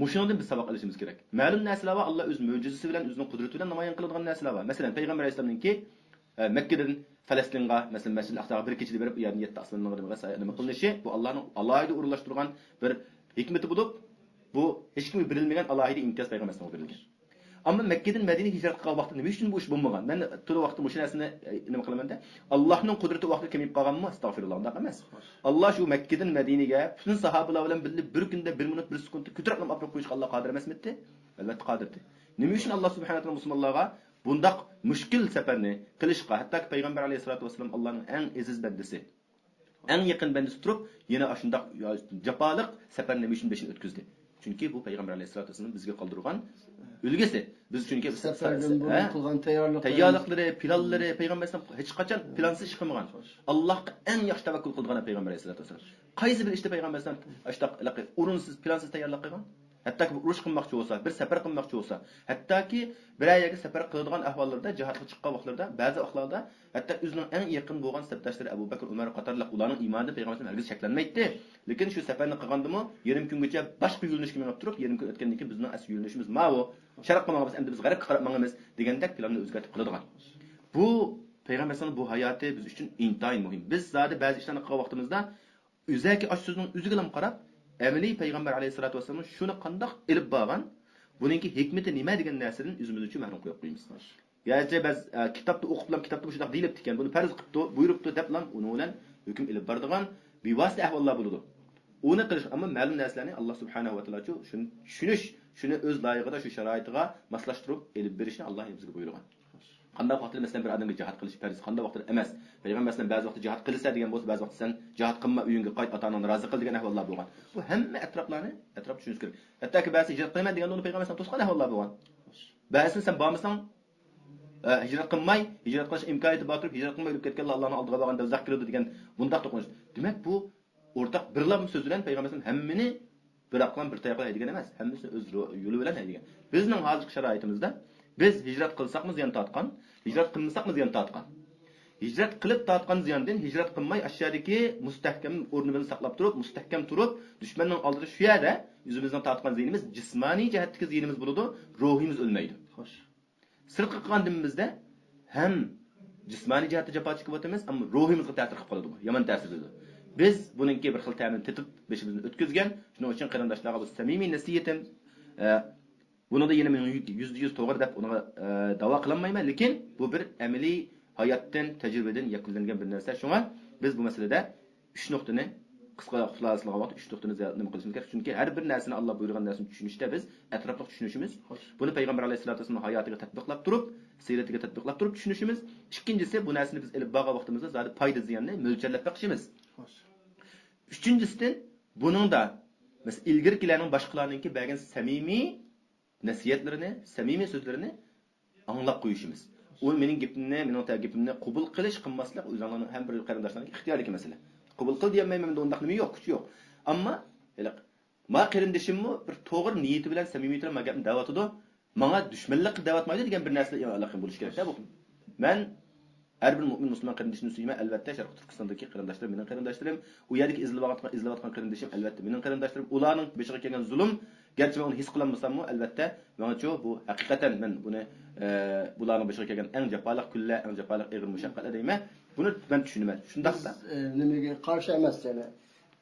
مۇشۇنىڭدىن بىز ساۋاق ئېلىشىمىز كېرەك. مەلۇم نەرسىلەر بار، ئاللا ئۆز مۆجىزىسى بىلەن، ئۆزىنىڭ قۇدرىتى بىلەن نامايان قىلىدىغان نەرسىلەر بار. مەسىلەن، پەيغەمبەر ئەلەيھىسسالامنىڭكى، ئە، مەككىدىن فەلەستىنغا، مەسىلەن، مەسچىدىل ئەقساغا بىر كېچىدە بېرىپ، ئۇ يەردىن يەتتە ئاسماننىڭ نېمە قىلىنىشى، بۇ ئاللانىڭ ئالاھىدە ئورۇنلاشتۇرغان بىر ھېكمىتى بولۇپ، بۇ ھېچكىمگە بېرىلمىگەن ئالاھىدە ئىمتىياز پەيغەمبەر ئەلەيھىسسالامغا بېرىلگەن. ئەمما مەككىدىن مەدىنىگە ھىجرەت قىلغان ۋاقتىدا نېمە ئۈچۈن بۇ ئىش بولمىغان؟ مەن تولا ۋاقىتتا مۇشۇ نەرسىنى، ئە، نېمە قىلىمەن دە، ئاللاھنىڭ قۇدرىتى ۋاقتىدا كېمىيىپ قالغانمۇ؟ ئەستەغپىرۇللا، ئۇنداق ئەمەس. ئاللا شۇ مەككىدىن مەدىنىگە پۈتۈن ساھابىلار بىلەن بىللە بىر كۈندە، بىر مىنۇت، بىر سېكۇنتتا كۆتۈرۈپلا ئاپىرىپ قويۇشقا ئاللا قادىر ئەمەسمىدى؟ ئەلۋەتتە قادىردى. نېمە ئۈچۈن ئاللا سۇبھانەھۇ ۋە تائالا مۇسۇلمانلارغا بۇنداق مۈشكۈل سەپەرنى قىلىشقا، ھەتتاكى پەيغەمبەر ئەلەيھىسسالاتۇ ۋەسسالام ئاللانىڭ ئەڭ ئەزىز بەندىسى، ئەڭ يېقىن بەندىسى تۇرۇپ، يەنە ئاشۇنداق جاپالىق سەپەرنى نېمە ئۈچۈن بېشىدىن ئۆتكۈزدى؟ چۈنكى بۇ پەيغەمبەر ئەلەيھىسسالاتۇ ۋەسسالام بىزگە قالدۇرغان ئۈلگىسى. بىز چۈنكى سەپەردىن بۇرۇن ھە؟ قىلغان تەييارلىقلىرى، تەييارلىقلىرى، پىلانلىرى، پەيغەمبەر ئەلەيھىسسالام ھېچقاچان پىلانسىز ئىش قىلمىغان. ئاللاھقا ئەڭ ياخشى تەۋەككۈل قىلىدىغان پەيغەمبەر ئەلەيھىسسالاتۇ ۋەسسالام. قايسى بىر ئىشتا پەيغەمبەر ئەلەيھىسسالام ئاشۇنداق ئورۇنسىز، پىلانسىز تەييارلىق قىلغان؟ ھەتتاكى بىر ئۇرۇش قىلماقچى بولسا، بىر سەپەر قىلماقچى بولسا، ھەتتاكى بىرەر يەرگە سەپەر قىلىدىغان ئەھۋاللىرىدا، جىھادقا چىققان ۋاقىتلىرىدا، بەزى ۋاقىتلاردا ھەتتا ئۆزىنىڭ ئەڭ يېقىن بولغان سەپداشلىرى ئەبۇ بەكرى، ئۆمەر قاتارلىق ئۇلارنىڭ ئىمانىدىن پەيغەمبەر ئەلەيھىسسالام ھەرگىز شەكلەنمەيتتى. لېكىن شۇ سەپەرنى قىلغاندىمۇ يېرىم كۈنگىچە باشقا يۆنىلىشكە مېڭىپ تۇرۇپ، يېرىم كۈن ئۆتكەندىن كېيىن بىزنىڭ ئەسلى يۆنىلىشىمىز ماۋۇ، شەرققە ماڭىمىز، ئەمدى بىز غەربكە قاراپ ماڭىمىز دېگەندەك پىلاننى ئۆزگەرتىپ قىلىدىغان. بۇ پەيغەمبەر ئەلەيھىسسالامنىڭ بۇ ھاياتى بىز ئۈچۈن ئىنتايىن مۇھىم. بىز زادى بەزى ئىشلارنى قىلغان ۋاقتىمىزدا، ئۆزەكى ئاشۇ سۆزنىڭ ئۆزىگىلا قاراپ، ئەمەلىي پەيغەمبەر ئەلەيھىسسالاتۇ ۋەسسالام شۇنى قانداق ئېلىپ بارغان، بۇنىڭكى ھېكمىتى نېمە دېگەن نەرسىدىن ئۆزىمىزنى مەھرۇم قويۇپ قويىمىز. يەنى بەز-، ئە، كىتابتا ئوقۇپلا، كىتابتا مۇشۇنداق دېيىلىپتىكەن، بۇنى پەرز قىپتۇ، بۇيرۇپتۇ دەپلا ئۇنىڭ بىلەن ھۆكۈم ئېلىپ بارىدىغان بىۋاسىتە ئەھۋاللار بولىدۇ. ئۇنى قىلىش، ئەمما مەلۇم نەرسىلەرنى ئاللا سۇبھانەھۇ ۋە تائالاچۇ شۇنى چۈشىنىش، شۇنى ئۆز لايىقىدا، شۇ شارائىتىغا ماسلاشتۇرۇپ ئېلىپ بېرىشنى ئاللا بىزگە بۇيرۇغان. قانداق ۋاقىتتا، مەسىلەن، بىر ئادەمگە جىھاد قىلىش پەرز، قانداق ۋاقىتتا ئەمەس؟ پەيغەمبەر ئەلەيھىسسالام بەزى ۋاقىتتا جىھاد قىلىسەن دېگەن بولسا، بەزى ۋاقىتتا سەن جىھاد قىلما، ئۆيۈڭگە قايت، ئاتا-ئاناڭنى رازى قىل دېگەن ئەھۋاللار بولغان. بۇ ھەممە ئەتراپلارنى ئەتراپ چۈشىنىش كېرەك. ھەتتاكى بەزى ھىجرەت قىلىمەن دېگەندە ئۇنى پەيغەمبەر ئەلەيھىسسالام توسقان ئەھۋاللار بولغان. بەزىسىدە سەن بارمىساڭ، ئە، ھىجرەت قىلماي، ھىجرەت قىلىش ئىمكانىيىتى بار تۇرۇپ، ھىجرەت قىلماي ئۆلۈپ كەتكەنلەر ئاللانىڭ ئالدىغا بارغان دوزاخقا كىرىدۇ دېگەن بۇنداق توقۇنۇش. دېمەك، بۇ ئورتاق بىرلا سۆز بىلەن پەيغەمبەر ئەلەيھىسسالام ھەممىنى بىر ئاقلام بىر تاياق بىلەن ھەيدىگەن ئەمەس، ھەممىسىنى ئۆز رو-، يولى بىلەن ھەيدىگەن. بىزنىڭ ھازىرقى شارائىتىمىزدا بىز ھىجرەت قىلساقمۇ زىيان تارتقان، ھىجرەت قىلمىساقمۇ زىيان تارتقان. ھىجرەت قىلىپ تارتقان زىياندىن ھىجرەت قىلماي ئاشۇ يەردىكى مۇستەھكەم ئورنىمىزنى ساقلاپ تۇرۇپ، مۇستەھكەم تۇرۇپ، دۈشمەننىڭ ئالدىدا شۇ يەردە ئۆزىمىزنىڭ تارتقان زىيىنىمىز جىسمانىي جەھەتتىكى زىيىنىمىز بولىدۇ، روھىمىز ئۆلمەيدۇ. خوش. سىرتقا قىلغان دېمىمىزدە ھەم جىسمانىي جەھەتتە جاپا چېكىۋاتىمىز، ئەمما روھىمىزغا تەسىر قىلىپ قالىدۇ، يامان تەسىر بېرىدۇ. بىز بۇنىڭكى بىر خىل تەمىنى تېتىپ، بېشىمىزنى ئۆتكۈزگەن. شۇنىڭ ئۈچۈن قېرىنداشلارغا بۇ سەمىمىي نەسىھىتىم. ئە، بۇنىڭدا يەنە مېنىڭ يۈزدە يۈز توغرا دەپ ئۇنىڭغا، ئە، داۋا قىلالمايمەن، لېكىن بۇ بىر ئەمەلىي ھاياتتىن، تەجرىبىدىن يەكۈنلەنگەن بىر نەرسە. شۇڭا بىز بۇ مەسىلىدە ئۈچ نۇقتىنى قىسقا خۇلاسىلىغان ۋاقىتتا ئۈچ نۇقتىنى زىيارەت نېمە قىلىشىمىز كېرەك. چۈنكى ھەر بىر نەرسىنى ئاللا بۇيرۇغان نەرسىنى چۈشىنىشتە بىز ئەتراپلىق چۈشىنىشىمىز، بۇنى پەيغەمبەر ئەلەيھىسسالاتۇ ۋەسسالامنىڭ ھاياتىغا تەتبىقلاپ تۇرۇپ، سىيرىتىگە تەتبىقلاپ تۇرۇپ چۈشىنىشىمىز. ئىككىنچىسى، بۇ نەرسىنى بىز ئېلىپ بارغان ۋاقتىمىزدا زادى پايدا زىياننى مۆلچەرلەپ بېقىشىمىز. خوش. ئۈچىنچىسىدىن، بۇنىڭدا، مەسىلەن، ئىلگىرىكىلەرنىڭ، باشقىلارنىڭكى بەرگەن سەمىمىي نەسىھەتلىرىنى، سەمىمىي سۆزلىرىنى ئاڭلاپ قويۇشىمىز. ئۇ مېنىڭ گېپىمنى، مېنىڭ تە-، گېپىمنى قوبۇل قىلىش، قىلماسلىق ئۆزۈڭلارنىڭ ھەر بىر قېرىنداشلارنىڭ ئىختىيارىدىكى مەسىلە. قوبۇل قىل دېيەلمەيمەن، مەندە ئۇنداق نېمە يوق، كۈچ يوق. ئەمما، ھېلىقى، ما قېرىندىشىممۇ بىر توغرا نىيىتى بىلەن، سەمىمىيىتى بىلەن ما گەپنى دەۋاتىدۇ، ماڭا دۈشمەنلىك قىلىپ دەۋاتمايدۇ دېگەن بىر نەرسە بولۇشى كېرەك-دە بۇ. مەن ھەر بىر مۆمىن مۇسۇلمان قېرىندىشىمنى سۆيىمەن. ئەلۋەتتە، شەرقىي تۈركىستاندىكى قېرىنداشلىرىم مېنىڭ قېرىنداشلىرىم، ئۇ يەردىكى ئىزدىۋاتقان، ئىزدىۋاتقان قېرىندىشىم، ئەلۋەتتە، مېنىڭ قېرىنداشلىرىم. ئۇلارنىڭ بېشىغا كەلگەن زۇلۇم، گەرچە مەن ئۇنى ھېس قىلالمىساممۇ، ئەلۋەتتە، ماڭىچۇ بۇ ھەقىقەتەن مەن بۇنى، ئە، بۇلارنىڭ بېشىغا كەلگەن ئەڭ جاپالىق كۈنلەر، ئەڭ جاپالىق ئېغىر مۇشەققەتلەر دەيمەن. بۇنى مەن چۈشىنىمەن. شۇنداقتا؟ بىز، ئە، نېمىگە قارشى ئەمەس، يەنى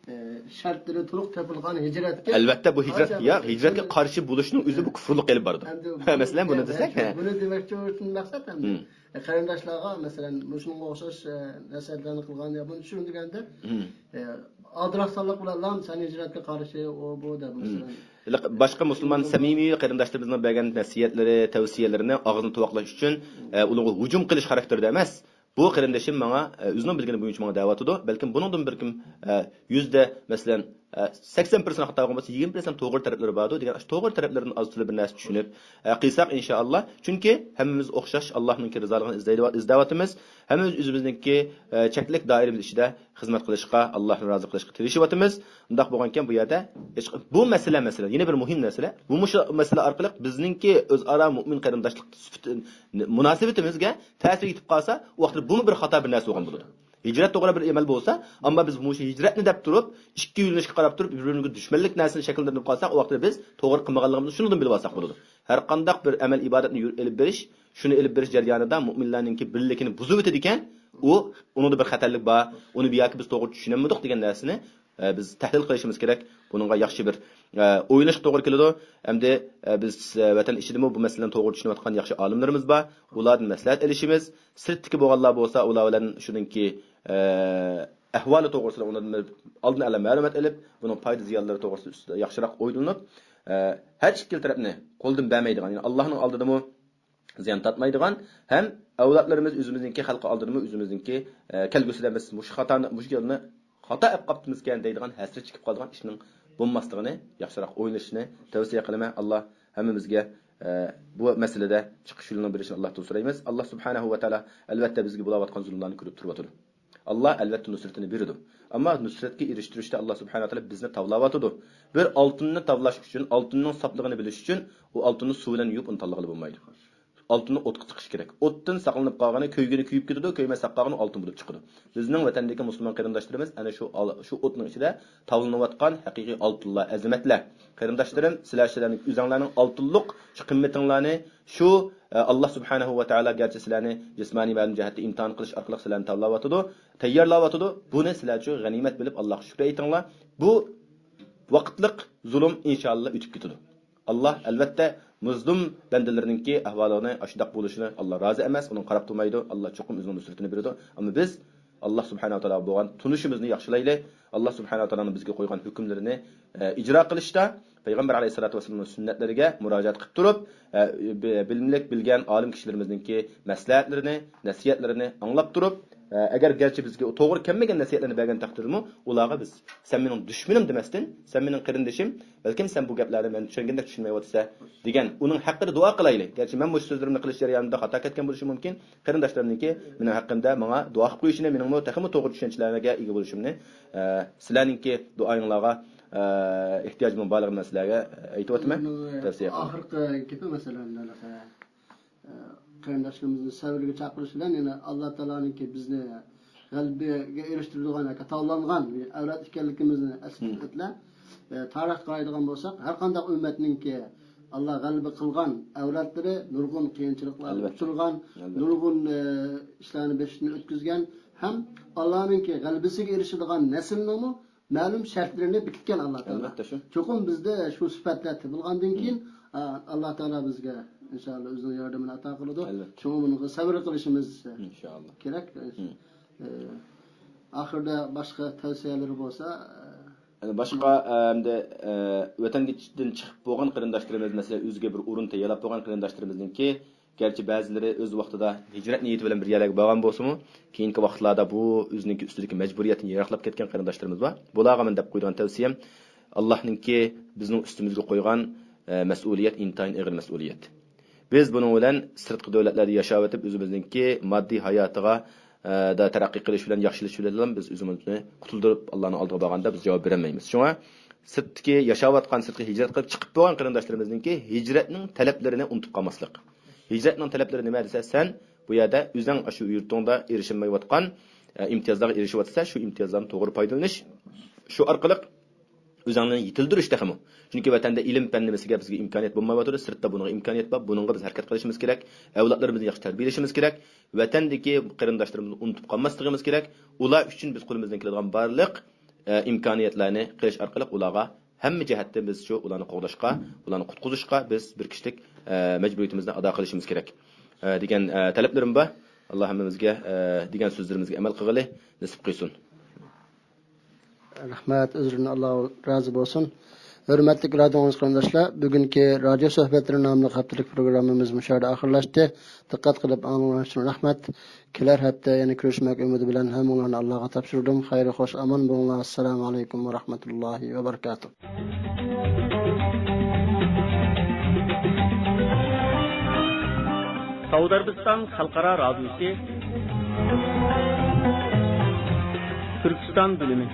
ئە، شەرتلىرى تولۇق تېپىلغان ھىجرەتكە، ئەلۋەتتە، بۇ ھىجرەت، قارشى يا، بولۇش، ھىجرەتكە ئەمدى قارشى بولۇشنىڭ ئۆزى بۇ كۇفرلۇققا ئېلىپ بارىدۇ. ئەمدى ھە، بۇنى، مەسىلەن، بۇنى دېسەك، ھە. بۇنى دېمەكچى بولغان مەقسەت ئەمدى، مم. ئە، قېرىنداشلارغا، مەسىلەن، مۇشۇنىڭغا ئوخشاش، ئە، نەسىھەتلەرنى قىلغان يا بۇنى چۈشۈندۈرگەندە، مم. ئە، ئادىراقسانلىق بىلەنلا سەن ھىجرەتكە قارشى، ئۇ، بۇ دەپ، مم. مەسىلەن. باشقا مۇسۇلمان سەمىمىي قېرىنداشلىرىمىزنىڭ بەرگەن نەسىھەتلىرى، تەۋسىيەلىرىنى ئاغزىنى تۇۋاقلاش ئۈچۈن، ئە، ئۇنىڭغا ھۇجۇم قىلىش خاراكتېرىدە ئەمەس. بۇ قېرىندىشىم ماڭا، ئە، ئۆزىنىڭ بىلگىنى بويىچە ماڭا دەۋاتىدۇ. بەلكىم بۇنىڭدىن بىر كىم، ئە، يۈزدە، مەسىلەن، ئە، سەكسەن پىرسەنت خاتا بولغان بولسا، يىگىرمە پىرسەنت توغرا تەرەپلىرى باردۇ دېگەن، ئاشۇ توغرا تەرەپلىرىدىن ئاز تولا بىر نەرسە چۈشىنىپ، ئە، قىلساق، ئىنشائاللا. چۈنكى ھەممىمىز ئوخشاش ئاللاھنىڭكى رىزالىقىنى ئىزدەيدىغان، ئىزدەۋاتىمىز. ھەممىمىز ئۆزىمىزنىڭكى، ئە، چەكلىك دائىرىمىز ئىچىدە خىزمەت قىلىشقا، ئاللاھنى رازى قىلىشقا تىرىشىۋاتىمىز. ئۇنداق بولغانكەن، بۇ يەردە ھېچ، بۇ مەسىلە، مەسىلە، يەنە بىر مۇھىم مەسىلە. بۇ مۇشۇ مەسىلە ئارقىلىق بىزنىڭكى ئۆزئارا مۇئمىن قېرىنداشلىق سۈپىتى، مۇناسىۋىتىمىزگە تەسىر يېتىپ قالسا، ئۇ ۋاقىتتا بۇمۇ بىر خاتا، بىر نەرسە بولغان بولىدۇ. ھىجرەت توغرا بىر ئەمەل بولسا، ئەمما بىز مۇشۇ ھىجرەتنى دەپ تۇرۇپ، ئىككى يۆنىلىشكە قاراپ تۇرۇپ، بىر-بىرىمىزگە دۈشمەنلىك نەرسىنى شەكىللەندۈرۈپ قالساق، ئۇ ۋاقىتتا بىز توغرا قىلمىغانلىقىمىزنى شۇنىڭدىن بىلىۋالساق بولىدۇ. ھەر قانداق بىر ئەمەل ئىبادەتنى يۈر-، ئېلىپ بېرىش، شۇنى ئېلىپ بېرىش جەريانىدا مۇئمىنلارنىڭكى بىرلىكىنى بۇزۇۋېتىدىكەن، ئۇ، ئۇنىڭدا بىر خەتەرلىك بار، ئۇنى بۇ ياكى بىز توغرا چۈشىنەلمىدۇق دېگەن نەرسىنى، ئە، بىز تەھلىل قىلىشىمىز كېرەك. بۇنىڭغا ياخشى بىر، ئە، ئويلىنىشقا توغرا كېلىدۇ. ئەمدى، ئە، بىز، ئە، ۋەتەن ئىچىدىمۇ بۇ مەسىلىنى توغرا چۈشىنىۋاتقان ياخشى ئالىملىرىمىز بار. ئۇلاردىن مەسلىھەت ئېلىشىمىز، سىرتتىكى بولغانلار بولسا، ئۇلار بىلەن شۇنىڭكى، ئە، ئەھۋالى توغرىسىدا ئۇنىڭدىن بىر ئالدىن ئالا مەلۇمات ئېلىپ، بۇنىڭ پايدا زىيانلىرى توغرىسىدا ئۈستىدە ياخشىراق ئويلىنىپ، ئە، ھەر ئىككىلا تەرەپنى قولدىن بەرمەيدىغان، يەنى ئاللاھنىڭ ئالدىدىمۇ زىيان تارتمايدىغان ھەم ئەۋلادلىرىمىز ئۆزىمىزنىڭكى خەلقى ئالدىدىمۇ ئۆزىمىزنىڭكى، ئە، كەلگۈسىدە بىز مۇشۇ خاتانى، مۇشۇ يولنى خاتا ئېلىپ قاپتىمىزكەن دەيدىغان ھەسرەت چېكىپ قالىدىغان ئىشنىڭ بولماسلىقىنى ياخشىراق ئويلىشىشنى تەۋسىيە قىلىمەن. ئاللا ھەممىمىزگە، ئە، بۇ مەسىلىدە چىقىش يولىنى بېرىشىنى ئاللاھتىن سورايمىز. ئاللا سۇبھانەھۇ ۋە تائالا، ئەلۋەتتە، بىزگە بولاۋاتقان زۇلۇملارنى كۆرۈپ تۇرۇۋاتىدۇ. ئاللا، ئەلۋەتتە، نۇسرىتىنى بېرىدۇ. ئەمما نۇسرەتكە ئېرىشتۈرۈشتە ئاللا سۇبھانەھۇ ۋە تائالا بىزنى تاۋلاۋاتىدۇ. بىر ئالتۇننى تاۋلاش ئۈچۈن، ئالتۇننىڭ ساپلىقىنى بىلىش ئۈچۈن، ئۇ ئالتۇننى سۇ بىلەن يۇيۇپ ئۇنى تاللىغىلى بولمايدۇ. ئالتۇننى ئوتقا تىقىش كېرەك. ئوتتىن ساقلىنىپ قالغىنى، كۆيگىنى كۆيۈپ كېتىدۇ، كۆيمەي ساققان ئالتۇن بولۇپ چىقىدۇ. بىزنىڭ ۋەتەندىكى مۇسۇلمان قېرىنداشلىرىمىز ئەنە شۇ ئال-، شۇ ئوتنىڭ ئىچىدە تاۋلىنىۋاتقان ھەقىقىي ئالتۇنلار، ئەزىمەتلەر. قېرىنداشلىرىم، سىلەر، سىلەرنىڭ ئۆزۈڭلارنىڭ ئالتۇنلۇق شۇ قىممىتىڭلارنى شۇ، ئە، ئاللا سۇبھانەھۇ ۋە تائالا گەرچە سىلەرنى جىسمانىي مەلۇم جەھەتتە ئىمتىھان قىلىش ئارقىلىق سىلەرنى تاللاۋاتىدۇ، تەييارلاۋاتىدۇ، بۇنى سىلەر ئۈچۈن غەنىيمەت بىلىپ، ئاللاغا شۈكرى ئېيتىڭلار. بۇ ۋاقىتلىق زۇلۇم ئىنشائاللا ئۆتۈپ كېتىدۇ. ئاللا، ئەلۋەتتە، مەزلۇم بەندىلىرىنىڭكى ئەھۋالىنى ئاشۇنداق بولۇشىنى ئاللا رازى ئەمەس، ئۇنىڭ قاراپ تۇرمايدۇ. ئاللا چوقۇم ئۆزىنىڭ نۇسرىتىنى بېرىدۇ. ئەمما بىز ئاللا سۇبھانەھۇ ۋە تائالا بولغان تونۇشىمىزنى ياخشىلايلى. ئاللا سۇبھانەھۇ ۋە تائالانىڭ بىزگە قويغان ھۆكۈملىرىنى، ئە، ئىجرا قىلىشتا پەيغەمبەر ئەلەيھىسسالاتۇ ۋەسسالامنىڭ سۈننەتلىرىگە مۇراجىئەت قىلىپ تۇرۇپ، ئە، بى-، بىلىملىك، بىلگەن ئالىم كىشىلىرىمىزنىڭكى مەسلىھەتلىرىنى، نەسىھەتلىرىنى ئاڭلاپ تۇرۇپ، ئە، ئەگەر گەرچە بىزگە توغرا كەلمىگەن نەسىھەتلەرنى بەرگەن تەقدىردىمۇ، ئۇلارغا بىز، «سەن مېنىڭ دۈشمىنىم» دېمەستىن، «سەن مېنىڭ قېرىندىشىم، بەلكىم سەن بۇ گەپلەرنى مەن چۈشەنگەندەك چۈشەنمەيۋاتىسەن» دېگەن، ئۇنىڭ ھەققىدە دۇئا قىلايلى. گەرچە مەن مۇشۇ سۆزلىرىمنى قىلىش جەريانىدا خاتا كەتكەن بولۇشۇم مۇمكىن، قېرىنداشلىرىمنىڭكى مېنىڭ ھەققىمدە ماڭا دۇئا قىلىپ قويۇشىنى، مېنىڭمۇ تېخىمۇ توغرا چۈشەنچىلەرگە ئىگە بولۇشۇمنى، ئە، سىلەرنىڭكى دۇئايىڭلارغا، ئە، ئېھتىياجىمنىڭ بارلىقىنى مەن سىلەرگە، ئە، ئېيتىۋاتىمەن، تەۋسىيە قىلىمەن. ئاخىرقى گېپى، مەسىلەن، ھېلىقى، ئە، قېرىنداشلىرىمىزنى سەۋرگە چاقىرىش بىلەن يەنە ئاللا تائالانىڭكى بىزنى غەلىبىگە ئېرىشتۈرىدىغان ياكى تاۋلانغان بىر ئەۋلاد ئىكەنلىكىمىزنى ئەسلىتىپ ئۆتىلە. ئە، تارىخقا قارايدىغان بولساق، ھەر قانداق ئۈممەتنىڭكى ئاللا غەلىبە قىلغان ئەۋلادلىرى نۇرغۇن قىيىنچىلىقلارغا ئۇچرىغان، نۇرغۇن، ئە، ئىشلارنى بېشىدىن ئۆتكۈزگەن ھەم ئاللانىڭكى غەلىبىسىگە ئېرىشىدىغان نەسىلنىڭمۇ مەلۇم شەرتلىرىنى بېكىتكەن ئاللا تائالا. ئەلۋەتتە شۇ. چوقۇم بىزدە شۇ سۈپەتلەر تېپىلغاندىن كېيىن، ئا، ئاللا تائالا بىزگە ئىنشائاللا ئۆزىنىڭ ياردىمىنى ئاتا قىلىدۇ. ئەلۋەتتە. شۇڭا بۇنىڭغا سەۋر قىلىشىمىز ئىنشائاللا كېرەك. ئە، ئاخىرىدا باشقا تەۋسىيەلىرى بولسا، ئە، يەنى باشقا، ئە، ئەمدى، ئە، ۋەتەندىن چىقىپ بولغان قېرىنداشلىرىمىز، مەسىلەن، ئۆزىگە بىر ئورۇن تەييارلاپ بولغان قېرىنداشلىرىمىزنىڭكى، گەرچە بەزىلىرى ئۆز ۋاقتىدا ھىجرەت نىيىتى بىلەن بىر يەرلەرگە بارغان بولسىمۇ، كېيىنكى ۋاقىتلاردا بۇ ئۆزىنىڭكى ئۈستىدىكى مەجبۇرىيەتتىن يىراقلاپ كەتكەن قېرىنداشلىرىمىز بار. بۇلارغا مەن دەپ قويىدىغان تەۋسىيەم، ئاللانىڭكى بىزنىڭ ئۈستىمىزگە قويغان، ئە، مەسئۇلىيەت ئىنتايىن ئېغىر مەسئۇلىيەت. بىز بۇنىڭ بىلەن سىرتقى دۆلەتلەردە ياشاۋېتىپ، ئۆزىمىزنىڭكى ماددىي ھاياتىغا، ئە، دا تەرەققىي قىلىش بىلەن، ياخشىلىنىش بىلەن بىز ئۆزىمىزنى قۇتۇلدۇرۇپ، ئاللانىڭ ئالدىغا بارغاندا بىز جاۋاب بېرەلمەيمىز. شۇڭا سىرتتىكى ياشاۋاتقان، سىرتقا ھىجرەت قىلىپ چىقىپ بولغان قېرىنداشلىرىمىزنىڭكى ھىجرەتنىڭ تەلەپلىرىنى ئۇنتۇپ قالماسلىق. ھىجرەتنىڭ تەلەپلىرى نېمە دېسە، سەن بۇ يەردە ئۆزۈڭ ئاشۇ يۇرتۇڭدا ئېرىشەلمەيۋاتقان، ئە، ئىمتىيازلارغا ئېرىشىۋاتىسەن، شۇ ئىمتىيازلارنى توغرا پايدىلىنىش، شۇ ئارقىلىق ئۆزۈڭنى يېتىلدۈرۈش تېخىمۇ. چۈنكى ۋەتەندە ئىلىم پەن نېمىسىگە بىزگە ئىمكانىيەت بولمايۋاتىدۇ، سىرتتا بۇنىڭغا ئىمكانىيەت بار، بۇنىڭغا بىز ھەرىكەت قىلىشىمىز كېرەك، ئەۋلادلىرىمىزنى ياخشى تەربىيەلىشىمىز كېرەك، ۋەتەندىكى قېرىنداشلىرىمىزنى ئۇنتۇپ قالماسلىقىمىز كېرەك، ئۇلار ئۈچۈن بىز قولىمىزدىن كېلىدىغان بارلىق ئە، ئىمكانىيەتلەرنى قىلىش ئارقىلىق ئۇلارغا ھەممە جەھەتتىن بىز شۇ ئۇلارنى قوغداشقا، ئۇلارنى قۇتقۇزۇشقا بىز بىر كىشىلىك، ئە، مەجبۇرىيىتىمىزنى ئادا قىلىشىمىز كېرەك، ئە، دېگەن، ئە، تەلەپلىرىم بار. ئاللا ھەممىمىزگە، ئە، دېگەن سۆزلىرىمىزگە ئەمەل قىلغىلى نېسىپ قىلسۇن. رەھمەت، ئۆزلىرىدىن ئاللا رازى بولسۇن. ھۆرمەتلىك رادىئو ئاڭلىغۇچى قېرىنداشلار، بۈگۈنكى رادىئو سۆھبەتلىرى ناملىق ھەپتىلىك پروگراممىمىز مۇشۇ يەردە ئاخىرلاشتى. دىققەت قىلىپ ئاڭلىغىنىڭلار ئۈچۈن رەھمەت. كېلەر ھەپتە يەنە كۆرۈشمەك ئۈمىدى بىلەن ھەممىڭلارنى ئاللاغا تاپشۇردۇم. خەير خوش ئامان بولۇڭلار. ئەسسالامۇ ئەلەيكۇم ۋە رەھمەتۇللاھى ۋە بەرىكاتۇھ. سەئۇدى ئەرەبىستان خەلقئارا رادىيوسى، تۈركىستان بۆلۈمى.